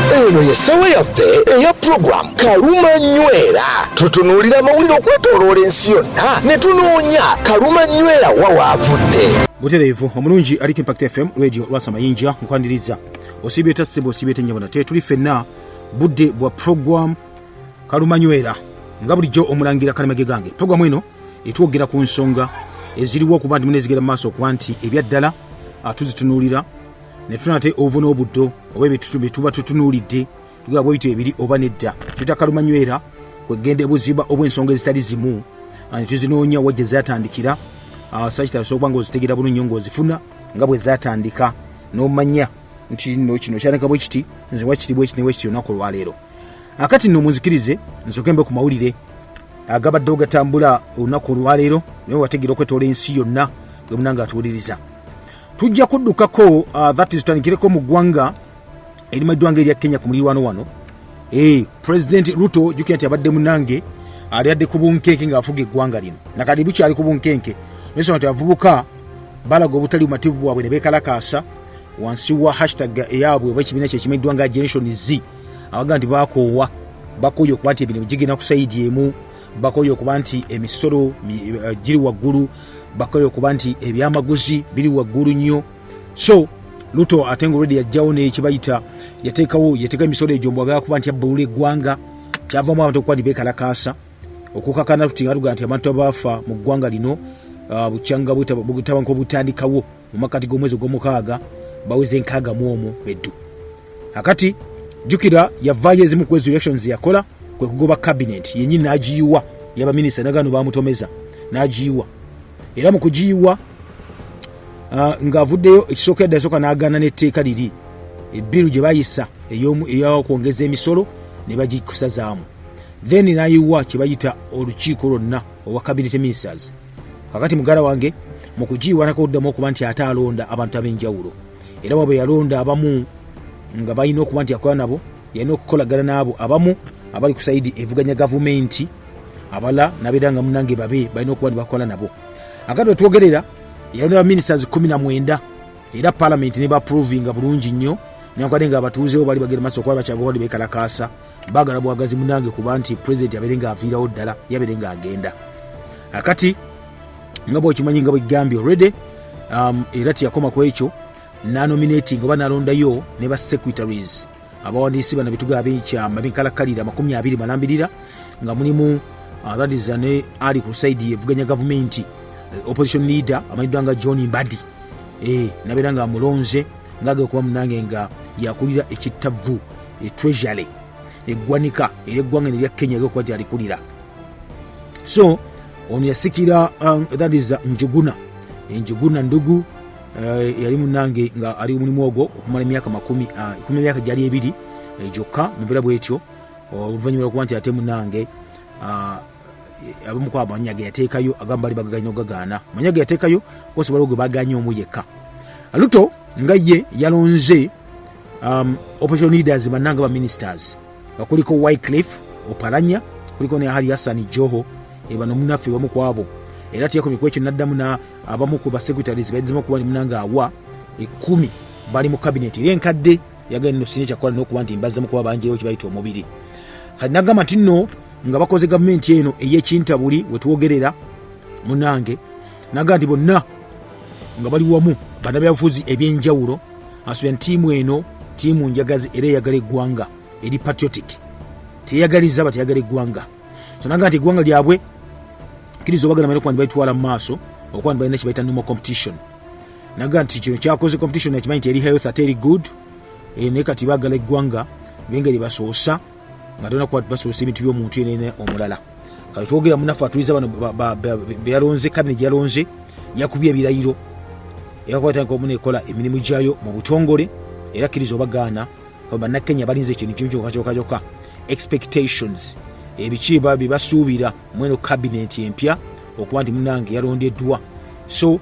Eno y'essaawa yaffe eya puroguramu Kaluma Nywera. Tutunuulira amawulire okwetooloola ensi yonna ne tunoonya Kaluma Nywera wa waavudde. Butereevu omulungi aliko Impact FM Radio Lwasa Mayinja nkwaniriza. Osiibye otya ssebo, osiibye otya nnyabo? Nate tuli ffenna budde bwa puroguramu Kaluma Nywera nga bulijjo omulangira Kalimage gange. Puroguramu eno etwogera ku nsonga eziriwo okuba nti munezigera mu maaso okuba nti ebyaddala tuzitunuulira ne tufuna ate obuvu n'obuddo oba ebitutu bye tuba tutunuulidde tugaba bwe bityo ebiri oba nedda. Tuyita kalumanywera kwegenda ebuziba obw'ensonga ezitali zimu ne tuzinoonya wa gye zatandikira, sakita osobola okuba ng'ozitegeera bulungi nnyo ng'ozifuna nga bwe zatandika n'omanya nti nno kino kyatandika bwe kiti, nze wakiri bwe kiti ne bwe kiti olunaku olwaleero. Akati nno munzikirize nsooke mbe ku mawulire agabaddewo gatambula olunaku olwaleero, naye wategeera okwetoola ensi yonna gwe munange atuwuliriza. Tujja kuddukako that is tutandikireko mu ggwanga erimanyiddwa nga erya Kenya ku mulirwano wano. President Ruto, jjukira nti abadde munange ali adde ku bunkenke ng'afuga eggwanga lino, nakati bukyali ku bunkenke nesonga nti abavubuka balaga obutali bumativu bwabwe ne beekalakaasa wansi wa hashtag eyaabwe oba ekibiina kye ekimanyiddwa nga Generation Z, abaga nti bakoowa, bakooye okuba nti emirimu gigenda ku sayidi emu, bakooye okuba nti emisolo giri waggulu, bakooye okuba nti ebyamaguzi biri waggulu nnyo. So Ruto ate nga already yajjawo nekibayita yateekawo yateeka emisolo egyo mbwagala kuba nti abbulula eggwanga, kyavamu abantu okuba nti beekalakaasa okukakana tuti nga tugaa nti abantu abaafa mu ggwanga lino bukyanga butabanka obutandikawo mu makkati g'omwezi ogw'omukaaga baweze 61 beddu. Akati jjukira yavaayo ezimu ku ezo elections yakola kwe kugoba cabinet yenyini n'agiyiwa yabaminisita nagano bamutomeza n'agiyiwa, era mu kugiyiwa ng'avuddeyo ekisooka yadde yasooka n'agaana n'etteeka liri ebbiru gye bayisa ey'okwongeza emisolo ne bagikusazaamu, then n'ayiwa kye bayita olukiiko lwonna owa cabinet ministers. Kakati muganda wange mu kugiyiwa nakoddamu okuba nti ate alonda abantu ab'enjawulo, era wabwe yalonda abamu nga balina okuba nti akola nabo, yalina okukolagana n'abo abamu abali ku sayidi evuganya gavumenti, abala nabeera nga munange babe balina okuba nibakola nabo. Akati wetwogerera yalonda ba ministers 19 era palamenti ne baprovinga bulungi nnyo, newankubadde nga abatuuzewo bali bagenda maaso okuba bakyagoba bali bekalakaasa baagala bwagazi munange kuba nti pulezidenti abeere nga aviirawo ddala yabeere nga agenda. Akati nga bwokimanyi nga bwegambye already, era teyakoma ku ekyo nanominating oba nalondayo ne ba secretaries abawandiisi bano bituga abekyama benkalakkalira 20 malambirira nga mulimu that is ne ali ku side evuganya gavumenti, opposition leader amanyiddwa nga John Mbadi, nabeera nga amulonze ngaagenda okuba munange nga yakulira ekittavu treasury eggwanika era eggwanga nerya Kenya agenda okuba nti alikulira. So ono yasikira that is Njuguna, Njuguna Ndugu, yali munange nga ali omulimu ogwo okumala emyaka makumi kumi emyaka gyali ebiri gyokka mubeera bwetyo, oluvannyuma lwokuba nti ate munange abamu ku amannya ge yateekayo agamba bali bagaganya ogagaana amannya ge yateekayo kosi waliwo gwe baganye omu yekka. Ruto nga ye yalonze opposition leaders bannanga ba ministers nga kuliko Wycliffe Oparanya, kuliko ne Ali Hassan Joho, bano munaffe bamu ku abo, era teyakomye ku ekyo naddamu na abamu ku basecretaries baizemu okuba munanga awa 10 bali mu cabinet era enkadde yagenda nno sina kyakukola n'okuba nti mbazza mu kuba bangirewo kye bayita omubiri. Kati nagamba nti nno nga bakoze gavumenti eno ey'ekintabuli wetwogerera munange, naga nti bonna nga bali wamu bannabyabufuzi ebyenjawulo asubira nti ttiimu eno ttiimu njagazi era eyagala eggwanga eri patriotic, teyagaliza bateyagala eggwanga. So naga nti eggwanga lyabwe kkiriza obagala manya okuba nti balitwala mu maaso okuba nti balina kye bayita normal competition. Naga nti kino kyakoze competition akimanyi nti eri health ate eri good, naye kati baagala eggwanga benge lye basoosa nga tolina kuba basoosa ebintu by'omuntu yenene omulala. Kati twogera munaffe atuliza bano beyalonze kabine gye yalonze yakubye ebirayiro era kuba tandika omu nekola emirimu gyayo mu butongole, era kkiriza obagaana bannakenya balinze ekintu kimu kyokka kyokka kyokka, expectations ebiki bye basuubira mweno kabineti empya okuba nti munange yalondeddwa. So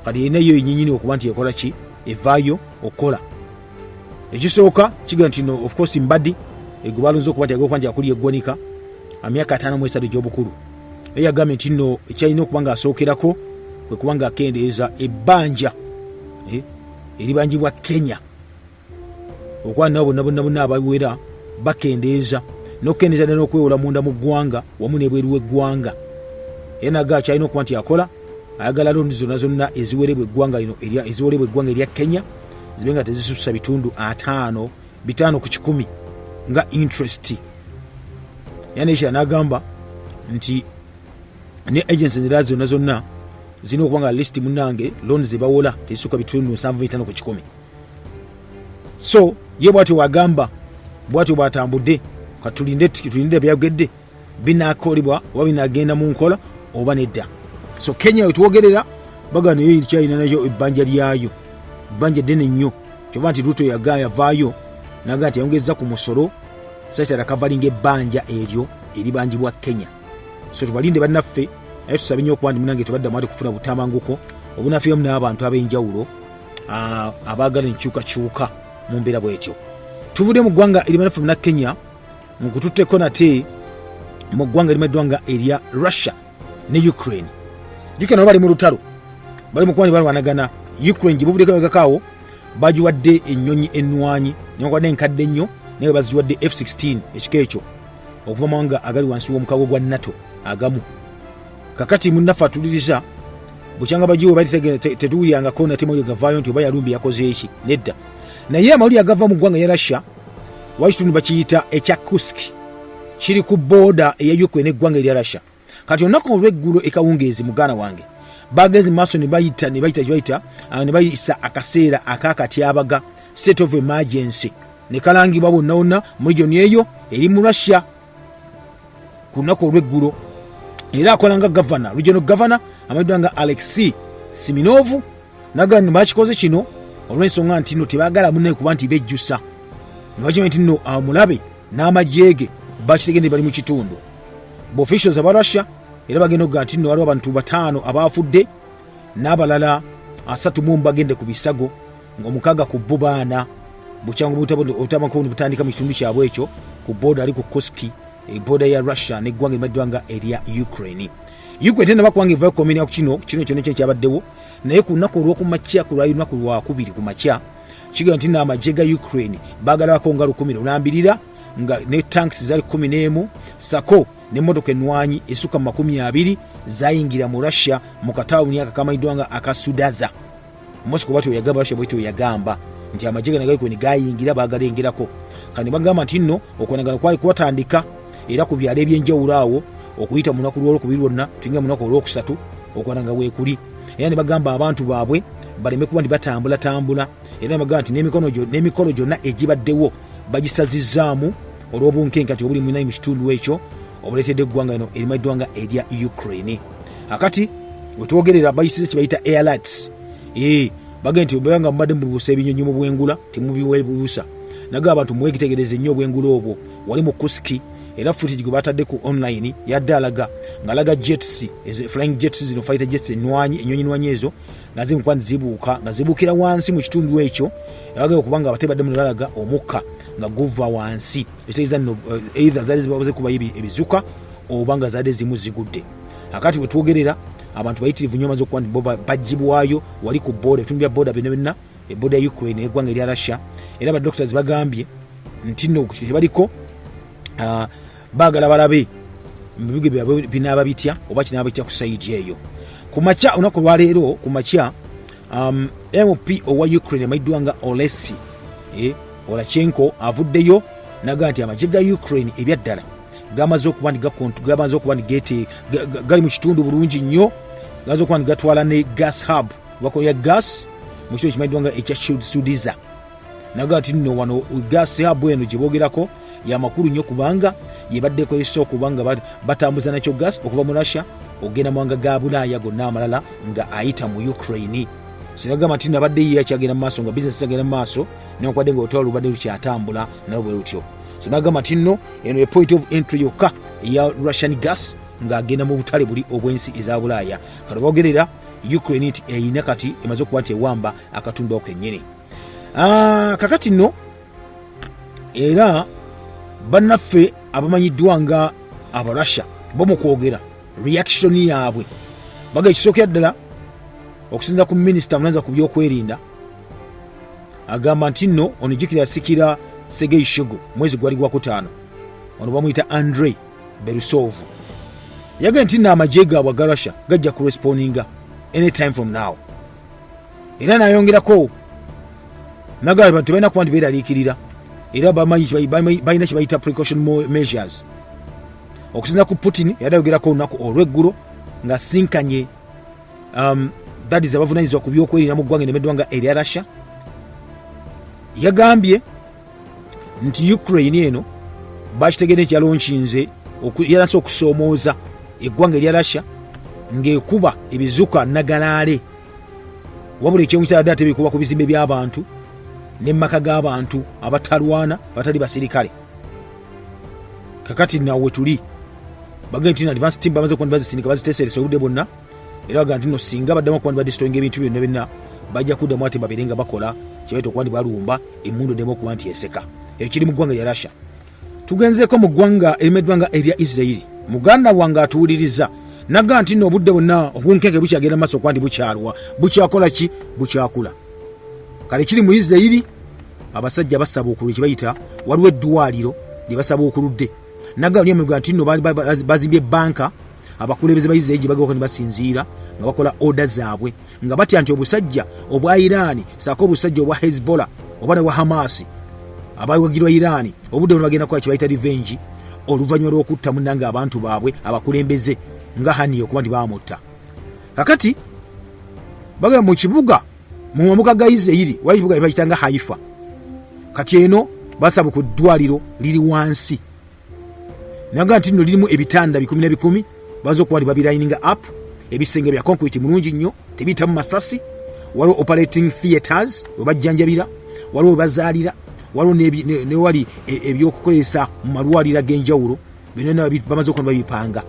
kati erina yo yenyinyini okuba nti ekola ki evaayo okukola ekisooka kiga nti no of course Mbadi gwe balonze okuba nti agenda okuba nti akulira eggwanika emyaka 53 egy'obukulu, era yagambye nti nno ekyalina okuba nga asookerako kwe kuba nga akendeeza ebbanja eribanjibwa Kenya. Okuba nabo bonna bonna bonna ababiwera bakendeeza n'okukendeeza ddala n'okwewola munda mu ggwanga wamu n'ebweru w'eggwanga. Era naga kyalina okuba nti akola ayagala looni zonna zonna eziwerebwa eggwanga lino eziwerebwa eggwanga erya Kenya zibe nga tezisussa bitundu ataano bitaano ku kikumi nga interest. Era nekira n'agamba nti ne agency endala zonna zonna zirina okuba nga list munange looni zebawola tezisukka bitundu 75 ku kikumi. So ye bwatyo wagamba, bwatyo bwatambudde. Katulinde tulinde byayogedde binakolebwa oba binagenda mu nkola oba nedda. So Kenya wetwogerera baga nayo kyalina nayo ebbanja lyayo, ebbanja ddene nnyo. Kyova nti Ruto yavaayo naga nti yayongezza ku musolo sasala kavalinga ebbanja eryo eribanjibwa Kenya. So tubalinde bannaffe, naye tusabe nnyo okuba nti munange tebaddamu ate kufuna butabanguko obunafiiramu n'abantu ab'enjawulo abaagala enkyukakyuka mu mbeera bwetyo. Tuvudde mu ggwanga erimanaffe muna Kenya nkututteko nate mu ggwanga erimanyiddwa nga erya Russia ne Ukraine. Jjukira nabo bali mu lutalo, bali mu kuba ne balwanagana. Ukraine gye buvuddeko emabegako bagiwadde ennyonyi ennwanyi newankubadde enkadde ennyo, naye bazigiwadde F-16 ekika ekyo okuva mu mawanga agali wansi w'omukago gwa NATO agamu. Kakati munnaffe atuliriza bukyanga bagiwe bali tetuwulyangako nate mawulire gavaayo nti oba yalumbi yakoze eki nedda. Naye amawulire agava mu ggwanga ya Russia wali kitundu bakiyita ekya Kursk kiri ku booda eya Ukraine n'eggwanga erya Russia. Kati olunaku olw'eggulo ekawungeezi muganda wange bagenze mu maaso ne bayita ne bayita bayita ne bayisa akaseera ak'akatyabaga state of emergency ne kalangibwa wonna wonna mu region eyo eri mu Russia ku lunaku olw'eggulo. Era akola nga gavana, regional governor amanyiddwa nga Alexei Siminov, naga nti bakikoze kino olw'ensonga nti no tebaagala munne kuba nti bejjusa nga bakimanyi nti no amulabe n'amagye ge bakitegende bali mu kitundu. Officials aba Russia era bagenda okugaa nti no waliwo abantu 5 abaafudde n'abalala 31 bagende ku bisago ng'omukaaga ku bo baana bukyangu obutabanguko buno butandika mu kitundu kyabwe ekyo ku booda ali ku Kursk, ebooda ya Russia n'eggwanga erimanyiddwa nga erya Ukraine. Ukraine tennaba kubanga evayo komenya ku kino kino kyonna kyonna kyabaddewo, naye ku lunaku olw'okumakya ku lwali lunaku lwakubiri ku makya kigamba nti n'amagye ga Ukraine baagalabako nga 10 lulambirira nga ne tanks zaali 11 sako n'emmotoka ennwanyi esukka mu 20 zayingira mu Russia mu katawuni ako akamanyiddwa nga aka Sudaza. Moscow bwatyo yagamba, Russia bwetyo yagamba nti amagye gano ga Ukraine gayingira bagalengerako. Kandi bagamba nti nno okwanagana kwali kwatandika era ku byalo eby'enjawulo awo okuyita mu lunaku lw'olwokubiri lwonna tuyingira mu lunaku olwokusatu okwananga weekuli. Era ne bagamba abantu baabwe baleme kuba nti batambulatambula, era ne bagamba nti n'emikolo gyonna egibaddewo bagisazizzaamu olw'obunkenke nti obuli munayi mu kitundu ekyo obuleetedde eggwanga lino erimanyiddwa nga erya Ukraine. Akati wetwogerera bayisiza kye bayita airlets. Bagenda nti obanga mubadde mubuusa ebinyonyi mu bwengula temubiwebuusa, naga abantu mwekitegereze nnyo obwengula obwo wali mu Kursk. Era footage gwe batadde ku online yadde alaga ng'alaga jets, flying jets zino, fighter jets ennwanyi, ennyonyi nnwanyi ezo nga ziri mukuba zibuuka nga zibuukira wansi mu kitundu ekyo. Abagenda okuba nga batebadde muno balaga omukka nga guva wansi, ekitegeeza nno either zaali zibabuze kubayo ebizuka oba nga zaali zimu zigudde. Akati bwe twogerera abantu bayitirivu nnyo bamaze okuba nti bo baggyibwayo wali ku booda, ebitundu bya booda byonna byonna, ebooda ya Ukraine n'eggwanga erya Russia. Era ba doctors bagambye nti nno kyebaliko baagala balabe ebibuga byabwe binaaba bitya oba kinaaba bitya ku sayidi eyo. Ku makya olunaku olwaleero ku makya MP owa Ukraine amanyiddwa nga Olesi Olachenko avuddeyo naga nti amagye ga Ukraine ebyaddala gamaze okuba nti gamaze okuba nti gali mu kitundu bulungi nnyo, gamaze okuba nti gatwala ne gas hub bakolera gas mu kitundu ekimanyiddwa nga ekya Sudiza. Naga nti nno wano gas hub eno gye boogerako yamakulu nnyo kubanga yebadde ekozesa okuba nga batambuza nakyo gas okuva mu Russia ogenda mu mawanga ga Bulaaya gonna amalala nga ayita mu Ukraine. So nagamba nti nabadde ye akyagenda mu maaso nga bizinesi agenda mu maaso newankubadde nga olutalo lubadde lukyatambula nalwo bwe lutyo. So nagamba nti nno eno ye point of entry yokka eya Russian gas ng'agenda mu butale buli obw'ensi eza Bulaaya. Kati bogerera Ukraine nti erina kati emaze okuba nti ewamba akatundu ako kennyini. Kakati nno era bannaffe abamanyiddwa nga Abarussia bo mu kwogera reaction yaabwe baga ekisookera ddala okusinza ku minisita amulanza ku byokwerinda Agamba nti nno ono jjukira yasikira Sergei Shoigu mwezi gwali gwakutaano, ono bamuyita Andrei Belousov. Yagambye nti nno amagye gaabwe aga Russia gajja kurespondinga anytime from now. Era nayongerako nagamba nti tebalina kuba nti beeraliikirira, era balina kye bayita precaution measures. Okusinza ku Putin, yadde ayogerako olunaku olw'eggulo ng'asinkanye that is abavunanyizibwa ku byokwerinda mu ggwanga enemeddwa nga erya Russia, yagambye nti Ukraine eno bakitegedde nti yalonkinze, yalanse okusoomooza eggwanga erya Russia ng'ekuba ebizuka nagalaale, wabula ekyewunyisa ate bikuba ku bizimbe by'abantu n'emmaka g'abantu abatalwana, abatali basirikale. Kakati nawe tuli bagenda nti advance team bamaze okuba bazisindika, baziteeseresa obudde bwonna, era bagamba nti no singa baddamu okuba badestroyinga ebintu byonna byonna, bajja kuddamu ate babeere nga bakola kyebaita okuba nti balumba emundu eddemu okuba nti eseka. Ekyo kiri mu ggwanga lya Russia. Tugenzeeko mu ggwanga erimeddwa nga erya Isirairi. Muganda wange atuwuliriza naga nti nno obudde bwonna obunkenke bukyagenda maaso okuba nti bukyalwa, bukyakola ki, bukyakula. Kale kiri mu Isirairi, abasajja basaba okulwa ekibayita, waliwo eddwaliro lye basaba okuludde naga nti nno bazimbye banka abakulembeze ba Isirairi gye bagewako ne basinziira nga bakola oda zaabwe, nga batya nti obusajja obwa Iraani saako obusajja obwa Hezbollah oba ne bwa Hamasi abawagirwa Iraani obudde buno bagenda kukola kye bayita revenge oluvannyuma lw'okutta munnange abantu baabwe abakulembeze nga Haniya okuba nti baamutta. Kakati bagenda mu kibuga mu mamuka ga Isirairi, wali ekibuga bakiyita nga Haifa. Kati eno basaba ku ddwaliro liri wansi, naga nti nno lirimu ebitanda bikumi na bikumi, baza okuba nti babirayininga up, ebisenge bya concrete mulungi nnyo, tebiyitamu masasi. Waliwo operating theaters we bajjanjabira, waliwo we bazaalira, waliwo newali ebyokukozesa mu malwaliro ag'enjawulo. Byonna bamaze okuba babipanga,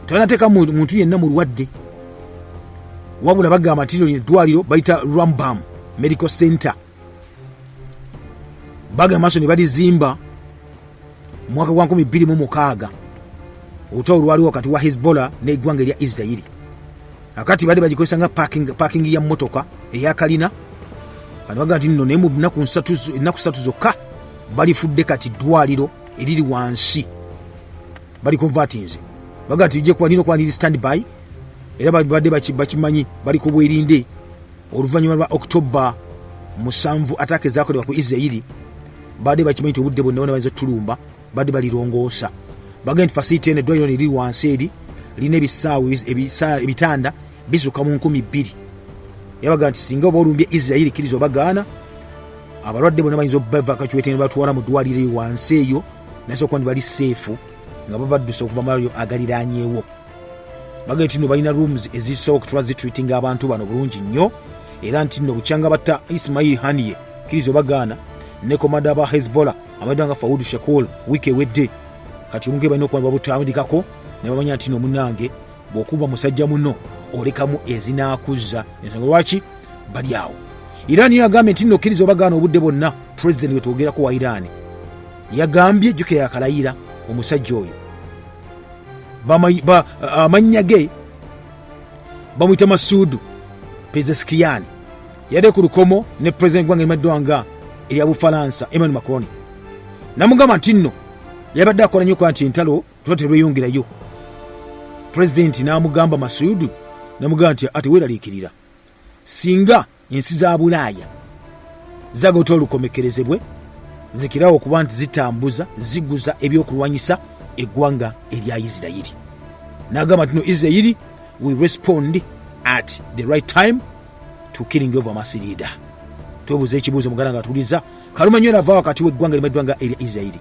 tebanateeka muntu yenna mulwadde, wabula bagamba nti lino eddwaliro bayita Rambam Medical Center, bagamba maaso ne balizimba mu mwaka gwa 2006, olutalo lwaliwo wakati wa Hezbollah n'eggwanga erya Isirairi. Akati badde bagikozesa nga parking ya mmotoka eyakalina. Kati bagamba nti nno naye mu ennaku 3 zokka balifudde kati ddwaliro eriri wansi, bali convertinze. Bagamba nti lijja kuba lina okuba liri stand by, era badde bakimanyi bali ku bwerinde oluvannyuma lwa October 7 attack ezakolebwa ku Isirairi. Badde bakimanyi nti obudde bwonna bona bayinza otulumba, badde balirongoosa. Bagenda nti facility eno, eddwaliro liri wansi eri lirina ebisaawe, ebitanda bisuka mu 2000. Era baga nti singa oba olumbye Isirairi, kkiriza obagaana, abalwadde bonna bayinza obavaakakiwete ne batwala mu ddwaliro eyo wansi eyo, naye okuba nti bali safe nga babaddusa okuva malwaliro agaliraanyeewo. Bagenda nti nno balina rooms ezisobola okutula zitreatinga abantu bano bulungi nnyo, era nti nno bukyanga batta Ismail Haniye, kkiriza obagaana, ne komanda ba Hezbollah abaddwa nga Fawud Shakul wiiki ewedde. Kati omuge balina okuba babutandikako ne bamanya nti no munnange bw'okuba musajja muno olekamu ezinaakuzza. Ensonga lwaki bali awo, Iran yagambye nti nno kkiriza obagaana obudde bwonna. Pulezidenti wetwogerako wa Iran yagambye, jjuka yakalayira omusajja oyo, amannya ge bamuyita Masuudu Pezeshkian, yadde ku lukomo ne pulezidenti gwange erimaddwa nga erya Bufalansa Emmanuel Macron, namugamba nti nno yabadde akola nnyo kuba nti entalo tuba terweyongerayo. Pulezidenti n'amugamba, Masuudu namugamba nti ate weeraliikirira singa ensi za Bulaaya zagota olukomekerezebwe zikirawo okuba nti zitambuza ziguza ebyokulwanyisa eggwanga erya Isirayiri. N'agamba nti no Isirayiri we respond at the right time to killing of Hamas leader. Twebuuza ekibuuzo, muganda nga atuuliza Kaluma ava wakati w'eggwanga erimaddwa nga erya Isirayiri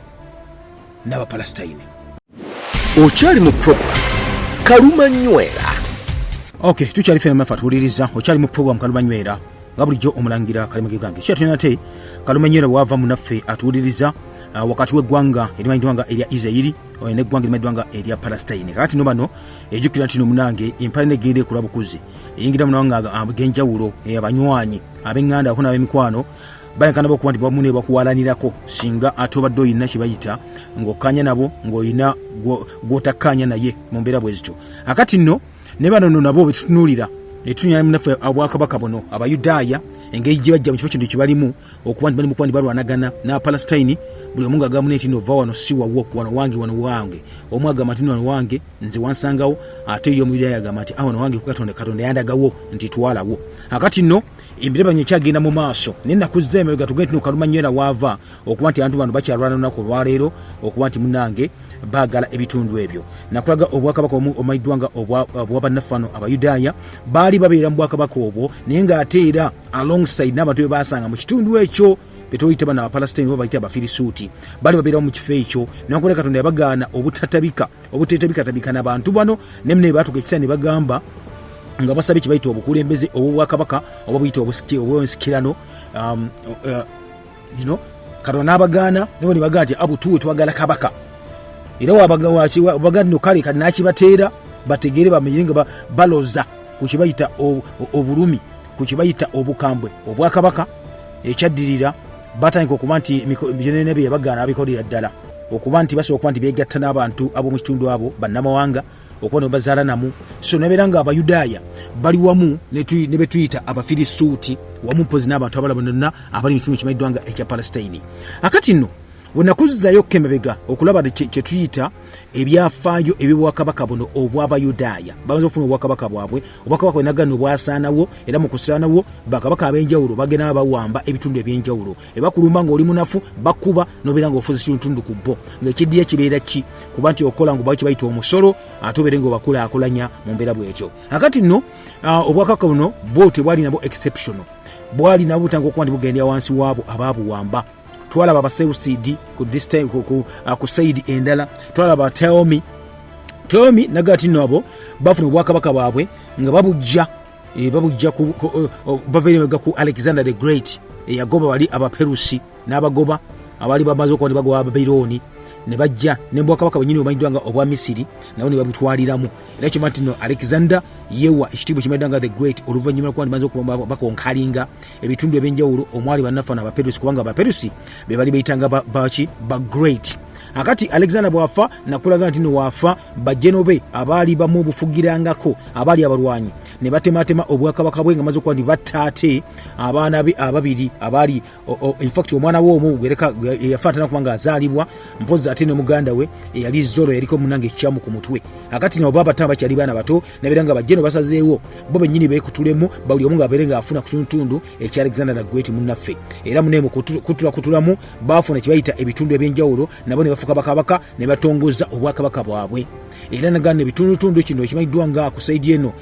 n'Abapalestine. Okyali mu program Kaluma Nywera. Ok, tukyali fena mafe atuwuliriza, okyali mu program Kaluma Nywera nga bulijjo omulangira Kalimage gange kyatulina ate Kaluma Nywera bwava munaffe atuwuliriza wakati w'eggwanga erimanyiddwa nga erya Isirairi n'eggwanga erimanyiddwa nga erya Palestine. Kakati no bano ejjukira nti no munange empale negenda ekula bukuzi eyingira munawanga ag'enjawulo, abanywanyi, ab'eŋŋanda ako n'ab'emikwano bayakana bokuba nti bamu ne bakuwalanirako singa ate obadde olina kye bayita ng'okkaanya nabo ng'olina gw'otakkaanya naye mu mbeera bwe zityo. Akati nno ne bano nno nabo betutunuulira netutunuulira munaffe obwakabaka buno Abayudaaya Engeri gye bajja mu kifo kino kyebalimu okuba nti bali mukuba nti balwanagana n'Abapalasitayini, buli omu ng'agamba nti nova wano si wawo, wano wange, wano wange. Omu agamba nti wano wange nze wansangawo, ate ye Omuyudaaya agamba nti wano wange Katonda, Katonda yandagawo nti twalawo. Akati nno emirebanyo ekyagenda mu maaso, naye nakuzza emabega tugende tino Kalumanywera waava okuba nti abantu bano bakyalwana olunaku olwaleero okuba nti munange baagala ebitundu ebyo. Nakulaga obwakabaka obumanyiddwa nga obwa bannaffe bano Abayudaaya, baali babeera mu bwakabaka obwo, naye ng'ate era alongside n'abantu be baasanga mu kitundu ekyo betuyita bano Abapalasitini oba bayita Abafirisuuti, baali babeerawo mu kifo ekyo. Newankubadde Katonda yabagaana obutatabika, obuteetabikatabika na bantu bano, naye mune baatuuka ekiseera ne bagamba nga basabye kye bayita obukulembeze obw'obwakabaka oba buyita obwensikirano, Katonda n'abagaana, nabo ne bagamba nti abutuwe twagala kabaka. Era wabagaa nno kale kati n'akibateera bategeere bamenye nga baloza ku kye bayita obulumi, ku kye bayita obukambwe obwakabaka. Ekyaddirira batandika okuba nti byonna bye yabagaana babikolera ddala, okuba nti basobola okuba nti beegatta n'abantu ab'omu kitundu abo bannamawanga okuba ne bazaala namu. So nabeera nga Abayudaaya bali wamu ne betuyita Abafirisuuti wamu mpozi n'abantu abalala bonna abali mu kitundu kimanyiddwa nga ekya Palestine. Akati nno wenakuzzayo kemabega okulaba kye tuyita ebyafaayo eby'obwakabaka buno obw'Abayudaaya. Bamaze okufuna obwakabaka bwabwe, obwakabaka bwenagano bwasaanawo, era mu kusaanawo bakabaka ab'enjawulo bagenda bawamba ebitundu eby'enjawulo. Ebakulumba ng'oli munafu, bakuba n'obeera ng'ofuza ekitundu ku bo, ng'ekiddiya kibeera ki kuba nti okola nga obawa bayita omusolo, ate obeere ng'obakulaakulanya mu mbeera bw'etyo. Akati nno obwakabaka buno bwo tebwali nabwo exceptional, bwali nabwo butandika okuba nti bugendera wansi waabo abaabuwamba. Twalaba Abasewusidi ku this time, ku saidi endala twalaba Teomi. Teomi naga ti nno abo bafuna obwakabaka bwabwe nga babujja babujja bava emabega ku Alexander the Great eyagoba bali Abaperusi n'abagoba abaali bamaze okuba ne bagoba Ababirooni, ne bajja ne bwakabaka bwennyini obumanyiddwa nga obwa Misiri nabo ne babutwaliramu. Era kyoma nti no Alexander yewa ekitiibwa kimanyiddwa nga the Great oluvannyuma lwokuba nti bamaze okuba bakonkalinga ebitundu ebyenjawulo omwali bannaffe bano Abaperusi, kubanga Abaperusi be bali beyitanga baki ba Great. Akati Alexander bw'afa, nakulaga nti no waafa bajeno be abaali bamubufugirangako abaali abalwanyi ne batematema obwakabaka bwe nga maze okuba nti batta ate abaana be ababiri abaali infact omwana we omu yafa atana kuba nga azaalibwa, mpozi ate ne muganda we eyali Zoro yaliko munange ekikyamu ku mutwe. Akati nabo babatama bakyali baana bato, nabeera nga bajeno basazeewo bo bennyini beekutulemu buli omu ng'abeere ng'afuna ku kitundutundu ekya Alexander the Great munnaffe. Era munne mu kutulakutulamu baafuna kye bayita ebitundu ebyenjawulo, nabo ne bafuuka bakabaka ne batongoza obwakabaka bwabwe. Era nagana ebitundutundu kino ekimanyiddwa nga ku saidi eno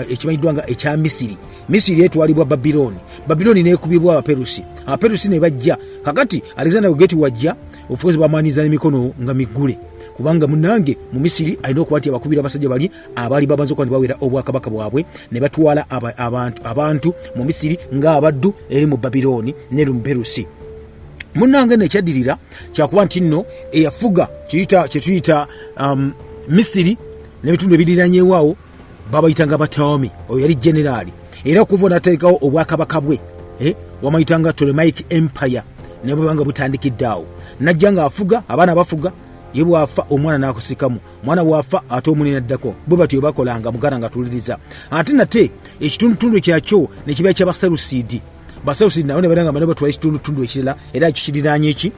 ekimanyiddwa nga ekya Misiri. Misiri etwalibwa Babilooni, Babilooni n'ekubibwa Abaperusi, Abaperusi ne bajja. Kakati Alexander the Great wajja ofukozi bamwaniza n'emikono nga miggule, kubanga munange mu Misiri alina okuba nti abakubira abasajja bali abaali bamaze okuba nti bawera obwakabaka bwabwe ne batwala abantu mu Misiri ng'abaddu eri mu Babilooni ne mu Perusi. Munnange nno ekyaddirira kyakuba nti nno eyafuga kyetuyita Misiri n'ebitundu ebiriranyewo awo babayitanga Bataomi, oyo yali generaali, era okuva n'ateekawo obwakabaka bwe wamayitanga Ptolemaic Empire, naye bwebanga butandikidde awo najja ng'afuga abaana bafuga, ye bw'afa omwana n'akusikamu, omwana bw'afa ate omunene addako, bwe batyo bakolanga muganda nga tuliriza. Ate nate ekitundutundu kyakyo ne kibeera ky'Abaserusiidi, Baserusiidi nabo ne babeera nga bano batwala ekitundutundu ekirala, era ekyo kiriraanye ki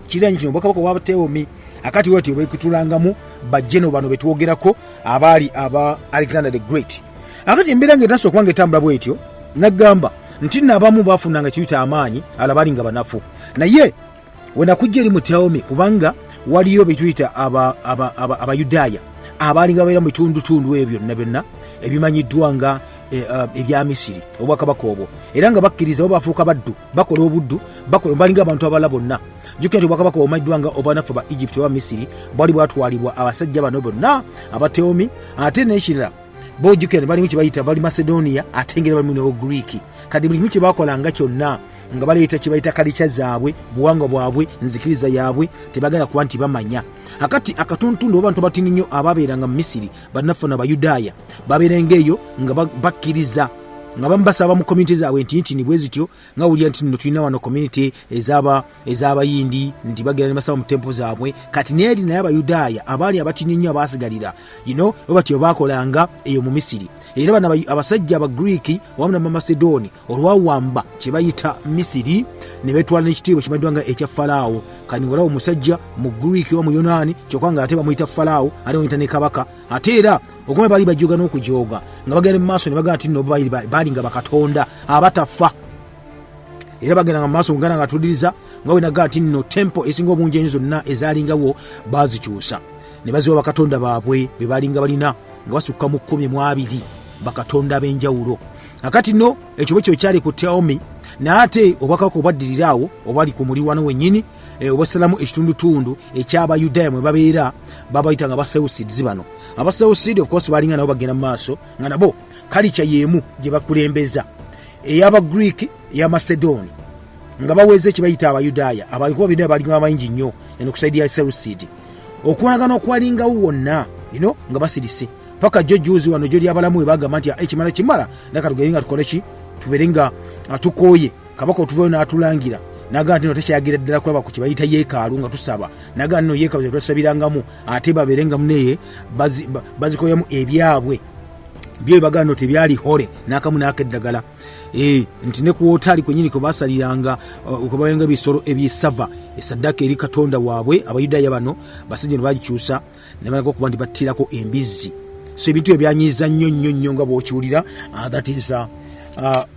kiriraanye kino obwakabaka obwa Teomi. Akati bwetyo bwekutulangamu bajeno bano betwogerako abaali aba Alexander the Great. Akati embeera ng'etandise okuba ng'etambula bwetyo, nagamba nti nno abamu baafunanga kiyita amaanyi, ala baali nga banafu. Naye wenakujja eri mu Teomi, kubanga waliyo betuyita Abayudaaya abaali nga babeera mu bitundutundu ebyo byonna byonna ebimanyiddwa nga ebya Misiri, obwakabaka obwo, era nga bakkiriza bo bafuuka baddu, bakola obuddu, balinga abantu abalala bonna. Jjukira nti obwakabaka obumanyiddwa nga obwanaffe ba Egypt oba Misiri bwali bwatwalibwa abasajja bano bonna Abateomi. Ate n'ekirala bojjukira ne balimu kye bayita bali Macedonia, ate ngeri balimu n'Obugriiki. Kati buli kimu kye bakolanga kyonna nga baleeta kye bayita kalica zaabwe, buwangwa bwabwe, nzikiriza yaabwe, tebagala kuba nti bamanya. Akati akatundutundu oba bantu batini nnyo ababeeranga mu Misiri, bannaffe n'Abayudaaya babeerenga eyo nga bakkiriza Nga bamu basaba mu community zaabwe nti nti bwe zityo, nga wulira nti nno tulina wano community ez'abayindi nti bagenda ne basaba mu temple zaabwe. Kati neeri naye Abayudaaya abaali abatini ennyo abaasigalira bwe batyo baakolanga eyo mu Misiri. Era bano abasajja Abagreeki wamu n'Abamasedooni olwawamba kye bayita Misiri ne betwala n'ekitiibwa kimanyiddwa nga ekya Falaawo. Kati ng'olaba omusajja mu Greeki oba mu Yonaani, kyokka nga ate bamuyita Falaawo, ate bamuyita ne kabaka. Ate era okuma baali bajooga n'okujooga nga bagenda mu maaso ne bagamba nti nno baali nga bakatonda abatafa. Era bagenda nga mu maaso muganda nga atuliriza nga wenaga nti nno temple esinga obungi enyo zonna ezalingawo baazikyusa ne baziwa bakatonda baabwe be baalinga balina, nga basukka mu 12 bakatonda ab'enjawulo. Akati nno ekyo bwe kyo kyali ku Teomi. Naye ate obwakabaka obwaddirira awo obwali ku mulirwano wennyini, obwasalamu ekitundutundu eky'Abayudaaya mwe babeera, babayita nga Baseusids. Bano Abaseusid of course balinga nabo bagenda mu maaso nga nabo kalica y'emu gye bakulembeza ey'Abagreek, ey'Amacedooni, nga baweze ekibayita Abayudaaya abalikuba bina balinga bangi nnyo eno ku side ya Seleucid. Okulwanagana okwalingawo wonna nga basirise paka jo juzi wano jo lyabalamu we bagamba nti ekimala kimala, naka tugende nga tukole ki, tubeere nga tukooye. Kabaka otuvayo n'atulangira nagaa nti no tekyagira ddala kulaba ku kibayita yeekaalu nga tusaba, nagaa nno yeekaalu zetwasabirangamu ate babeere nga muneye bazikoyamu ebyabwe byo bagamba no tebyali hole n'akamu n'akeddagala, nti ne ku wotaali kwenyini kwe basaliranga, kwe bawenga ebisolo ebyesava esaddaka eri katonda waabwe Abayudaaya. Bano basajja ne bagikyusa ne balaga okuba nti battirako embizzi. So ebintu ebyo byanyiiza nnyo nnyo nnyo nga bw'okiwulira. That is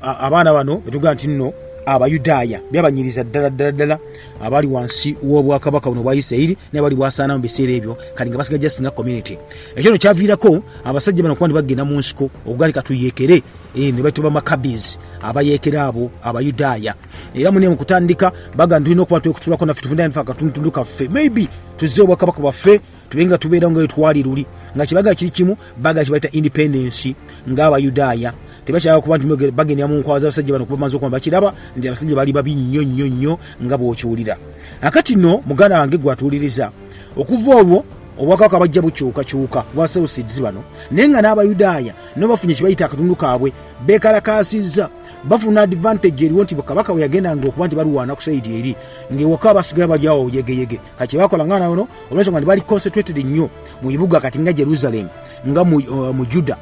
abaana bano betugaa nti nno Abayudaaya byabanyiriza ddala ddala ddala abaali wansi w'obwakabaka buno bwa Isirayiri, naye bali bwasaana mu biseera ebyo kati nga basiga just nga community. Ekyo no kyaviirako abasajja bano kuba nti bagenda mu nsiko okugaa katuyeekere, ne bayitibwa Maccabees, abayeekera abo Abayudaaya. Era mune mu kutandika baga nti tulina okuba twekutulako naffe tuvundafe akatundutundu kaffe, maybe tuzze obwakabaka bwaffe, tube nga tubeera nga twali luli, nga kibaga kiri kimu baga kibayita independence. Ng'Abayudaaya tebakyagala kuba nti bagendera mu nkwawa z'abasajja bano, kuba bamaze okuba bakiraba nti abasajja bali babi nnyo nnyo nnyo nga bw'okiwulira. Akati nno muganda wange gwatuwuliriza, okuva olwo obwakabaka bajja bukyukakyuka bwa Seleucids bano, naye nga n'Abayudaaya no bafunye kibayita akatundu kaabwe bekalakasizza, bafuna advantage eriwo nti kabaka we yagendanga okuba nti balwana ku side eri ng'ewaka basigala bali awo yegeyege. Kati kyebakola nga nano olwensonga nti bali concentrated nnyo mu bibuga kati nga Jerusalem, nga mu Juda,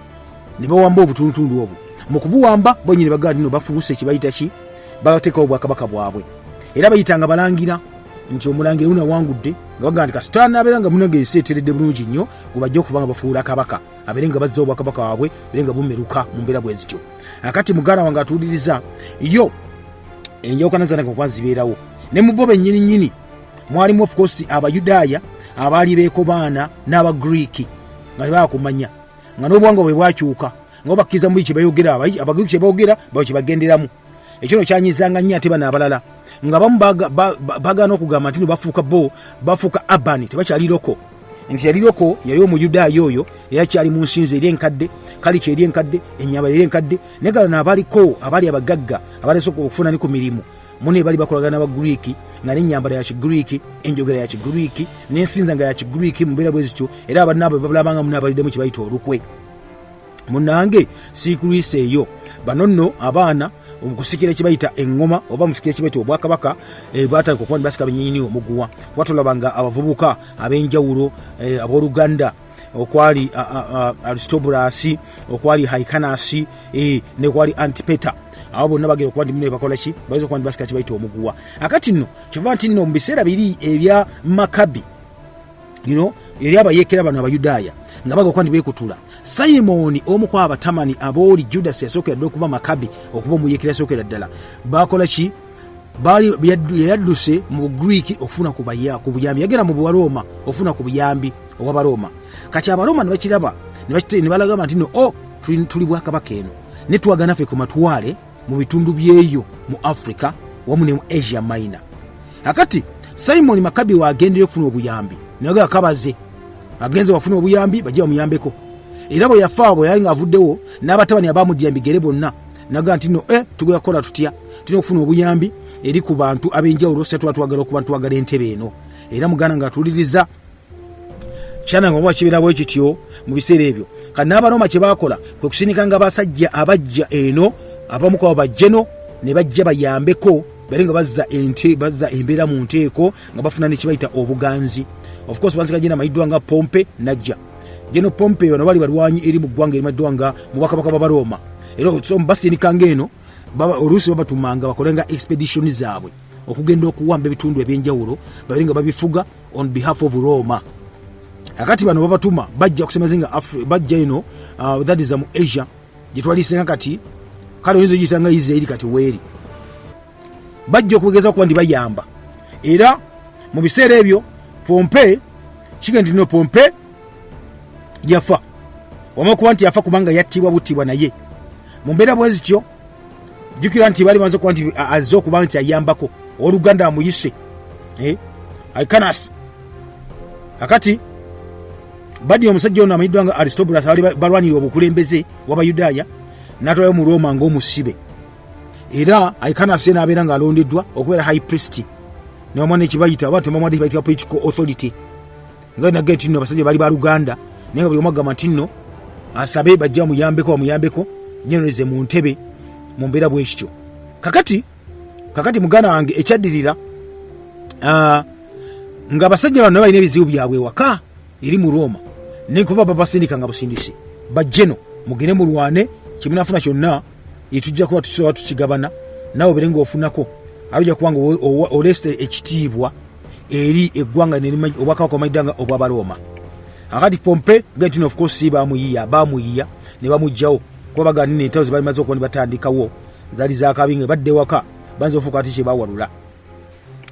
ne bawamba obutundutundu obwo. Mu kubuwamba bonyini bagamba nti no bafuuse kibayita ki, bateekawo obwakabaka bwabwe. Era bayitanga balangira nti omulangira unawangudde, nga bagamba nti kasita nabeera nga munange ensi eteredde bulungi nnyo, gwe bajja okuba nga bafuula kabaka, abeere nga bazza obwakabaka bwabwe, bere nga bumeruka mu mbeera bwe zityo. Akati muganda wange atuwuliriza, yo enjawukana zanaka okuba zibeerawo ne mu bo bennyini nnyini. Mwalimu of course Abayudaaya abaali beekobaana n'Abagriiki nga tebakumanya, nga n'obuwangwa bwe bwakyuka, nga bakkiriza mu kye bayogera, Abagriiki kye boogera bayo kye bagenderamu. Ekyo no kyanyizanga nnyo. Ate bano abalala nga bamu bagaana okugamba nti no bafuuka, bo bafuuka abani, tebakyali local, nti yali local yali Omuyudaaya oyo era kyali mu nsinzo eri enkadde, kalica eri enkadde, ennyambala eri enkadde. Naye gano abaliko abaali abagagga abalese okufuna ne ku mirimu mune bali bakolagana n'Abagriiki, nga n'ennyambala ya Kigriiki, enjogera ya Kigriiki, n'ensinza nga ya Kigriiki mu mbeera bwe zityo. Era abannaabwe babulabanga mune abaliddemu kye bayita olukwe. Munange siikulwisa eyo bano nno abaana omukusikira ekibayita eŋŋoma oba musikira ekibayita obwakabaka, batandika okuba nibasika benyinyini omuguwa, kuba tolaba nga abavubuka ab'enjawulo, abooluganda okwali Aristobulasi, okwali Hyrcanus, nekwali Antipater, abo bonna bagenda okuba nti bakola ki, bayinza okuba nti basika kibayita omuguwa. Akati nno kiva nti nno mu biseera biri ebya Makabi eri abayeekera bano Abayudaaya nga baga okuba nti beekutula, Simoni omu ku abatamani abooli Judas yasookera ddala okuba Makabi, okuba omuyeekera yasookera ddala, bakola ki, yadduse mu Bugriiki okufuna ku buyambi, yagenda mu Bubarooma okufuna ku buyambi obwabarooma. Kati Abarooma ne bakiraba ne balagamba nti no o tuli bwakabaka eno, ne twagana ffe ku matwale mu bitundu byeyo mu Africa wamu ne mu Asia Minor. Akati Simoni Makabi wagendera okufuna obuyambi, naye kabaze agenze wafuna obuyambi, bajje bamuyambeko. Era bwe yafa, bwe yali ng'avuddewo, n'abatabani abamuddira bigere bonna naga nti no tugenda kukola tutya, tulina okufuna obuyambi eri ku bantu ab'enjawulo, se tuba twagala okuba twagala entebe eno. Era muganda nga atuwuliriza, kyana nga oba kibeera bwe kityo mu biseera ebyo. Kati n'Abaroma kye baakola kwe kusindikanga abasajja abajja eno, abamu kwabo bajjeno ne bajja bayambeko bali nga bazza ente, bazza embeera mu nteeko nga bafuna ne kibayita obuganzi. Of course banzika gina amayiddwa nga Pompe najja Geno Pompe, bano bali balwanyi eri mu ggwanga erimaddwa nga mu bwakabaka bw'Abaroma, era so basindikanga eno, oluusi babatumanga bakolenga expedition zaabwe okugenda okuwamba ebitundu ebyenjawulo babere nga babifuga on behalf of Roma. Akati bano babatuma bajja kusemaze nga bajja eno, that is mu Asia gyetwalisenga kati, kale oyinza ogiyita nga Isiraeri kati weeri bajja okugeza okuba nti bayamba. Era mu biseera ebyo Pompe kigenda nti no Pompe yafa, wama okuba nti yafa kubanga yattibwa buttibwa. Naye mu mbeera bwe zityo, jjukira nti baali bamaze okuba nti azze okuba nti ayambako owooluganda amuyise Hyrcanus. Akati badi omusajja ono amanyiddwa nga Aristobulus abali balwanirira obukulembeze w'Abayudaaya n'atwalayo mu Roma ng'omusibe, era Hyrcanus ye n'abeera ng'alondeddwa okubeera high priest nebamuwa nekibayita oba tebamuwa nekibayita political authority, nga naga nti nno abasajja bali baluganda, naye nga buli omu agamba nti nno asabe bajja bamuyambeko, bamuyambeko nyenereze mu ntebe mu mbeera bwekityo. Kakati muganda wange, ekyaddirira, nga abasajja bano balina ebizibu byabwe ewaka eri mu Roma, nekuba babasindika nga busindisi bajjeno mugende mulwane, kyemunafuna kyonna etujja kuba tusobola tukigabana, nawe obere ngaofunako, ate ojja kuba nga oleese ekitiibwa eri eggwanga obwakabaka omanyiddwa nga obw'Abarooma. Akati Pompe gentino of course bamuyiya, bamuyiya ne bamugjawo kuba bagamba nina entalo zebalimaze okuba ne batandikawo zaali zakabi, nga badde waka bayinza ofuuka ati kyebawalula.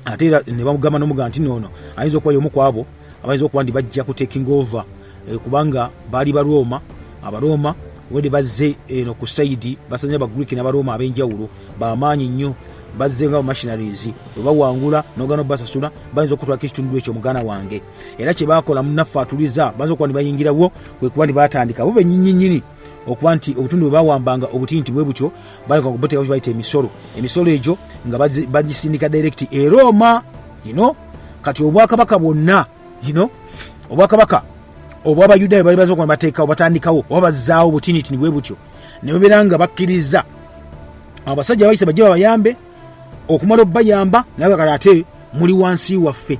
Ate era ne bamugamba nomugamba nti noono ayinza okuba yomu ku abo abayinza okuba nti bajja ku taking over, kubanga baali Barooma. Abarooma wedde bazze eno ku side basanye Abagreek n'Abarooma ab'enjawulo bamaanyi nnyo, bazze nga bamissionaries, bwe bawangula nogana obasasula bayinza okutwalako ekitundu ekyo muganda wange. Era kye baakola munnaffe atuliza bayinza okuba nti bayingirawo kwe kuba nti batandika bo bennyinnyinnyini okuba nti obutundu bwe bawambanga obutinti bwe butyo baleka okubuteeka bayita emisolo. Emisolo egyo nga bagisindika direct e Roma. Kati obwakabaka bwonna, obwakabaka obw'Abayudaaya bali baze okuba bateekawo, batandikawo oba bazzaawo butinitini bwe butyo, ne babeera nga bakkiriza abasajja bayise bajje babayambe. Okumala obbayamba naye kale ate muli wansi waffe,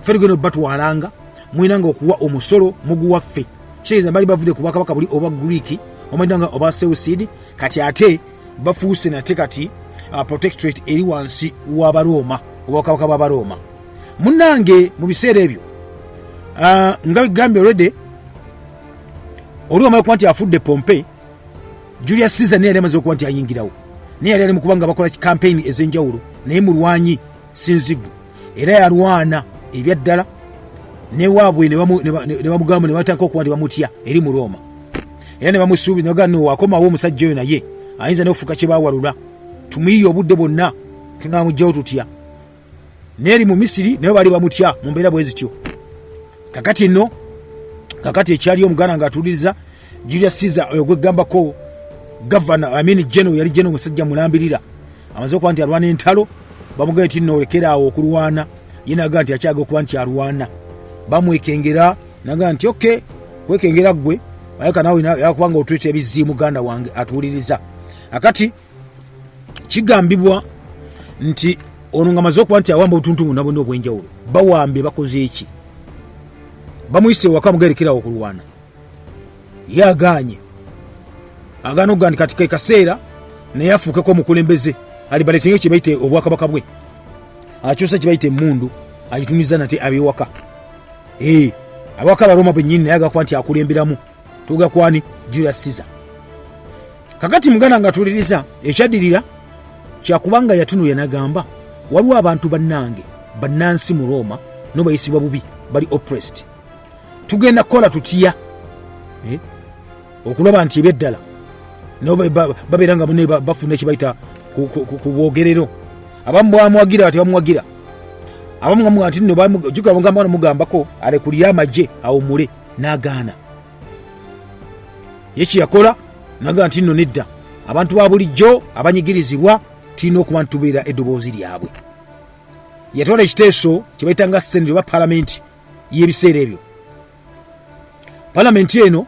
ffe tugenda obbatwalanga, mulina nga okuwa omusolo muguwaffe. Kitegeeza bali bavudde ku bwakabaka buli obwa Greek omanyidwa nga obwa Seleucid, kati ate bafuuse nate kati protectorate eri wansi w'Abarooma, obwakabaka bw'Abarooma. Munnange, mu biseera ebyo, nga bigambye already, oli omaye okuba nti afudde Pompe, Julius Caesar naye yali amaze okuba nti ayingirawo, naye yali ali mu kuba nga bakola campaign ez'enjawulo, naye mulwanyi sinzigu era yalwana ebyaddala newaabwe ne bamugamba ne batandika okuba nti bamutya eri mu Roma, era ne bamusuubi ne bagamba no akomawo omusajja oyo naye ayinza n'okufuuka kye bawalula, tumuyiye obudde bwonna tunamugjawo tutya. Naye eri mu Misiri naye baali bamutya mu mbeera bwe zityo. Kakati nno, kakati ekyali omuganda ng'atuuliriza Julius Caesar oyo gwegambako gavana, I mean general, yali general musajja mulambirira amaze okuba nti alwana entalo. Bamugambye nti nno olekera awo okulwana, ye naga nti akyaga okuba nti alwana. Bamwekengera, naga nti okay, kwekengera ggwe ayaka nawe yakuba nga otuleeta ebizibu. Muganda wange atuwuliriza, akati kigambibwa nti ono nga amaze okuba nti awamba obutuntu bwonna bwonna obw'enjawulo, bawambye bakoze eki, bamuyise ewaka mugerekerawo okulwana, ye agaanye, agaana okugaa nti kati ke kaseera naye afuukeko omukulembeze alibaleetenge kye bayita obwakabaka bwe, akyusa kye bayita emmundu agitumiza nate ab'ewaka, abawaka Abaroma bennyini, naye agakuba nti akulemberamu. Tuga kwani Julius Caesar. Kakati muganda nga tuwuliriza, ekyaddirira kyakubanga yatunulira nagamba waliwo abantu bannange bannansi mu Roma no bayisibwa bubi, bali oppressed, tugenda kukola tutya okulaba nti ebyeddala babeera nga bune bafuna ekibayita ku bwogerero. Abamu bamuwagira, tebamuwagira, abamu nga muga nti nno jukira mugamba mugambako alekulire amagye awumule, n'agaana. Ye kyeyakola naga nti nno nedda, abantu ba bulijjo abanyigirizibwa tulina okuba nti tubeera eddoboozi lyabwe. Yatwala ekiteeso kye bayita nga senate oba palamenti y'ebiseera ebyo. Palamenti eno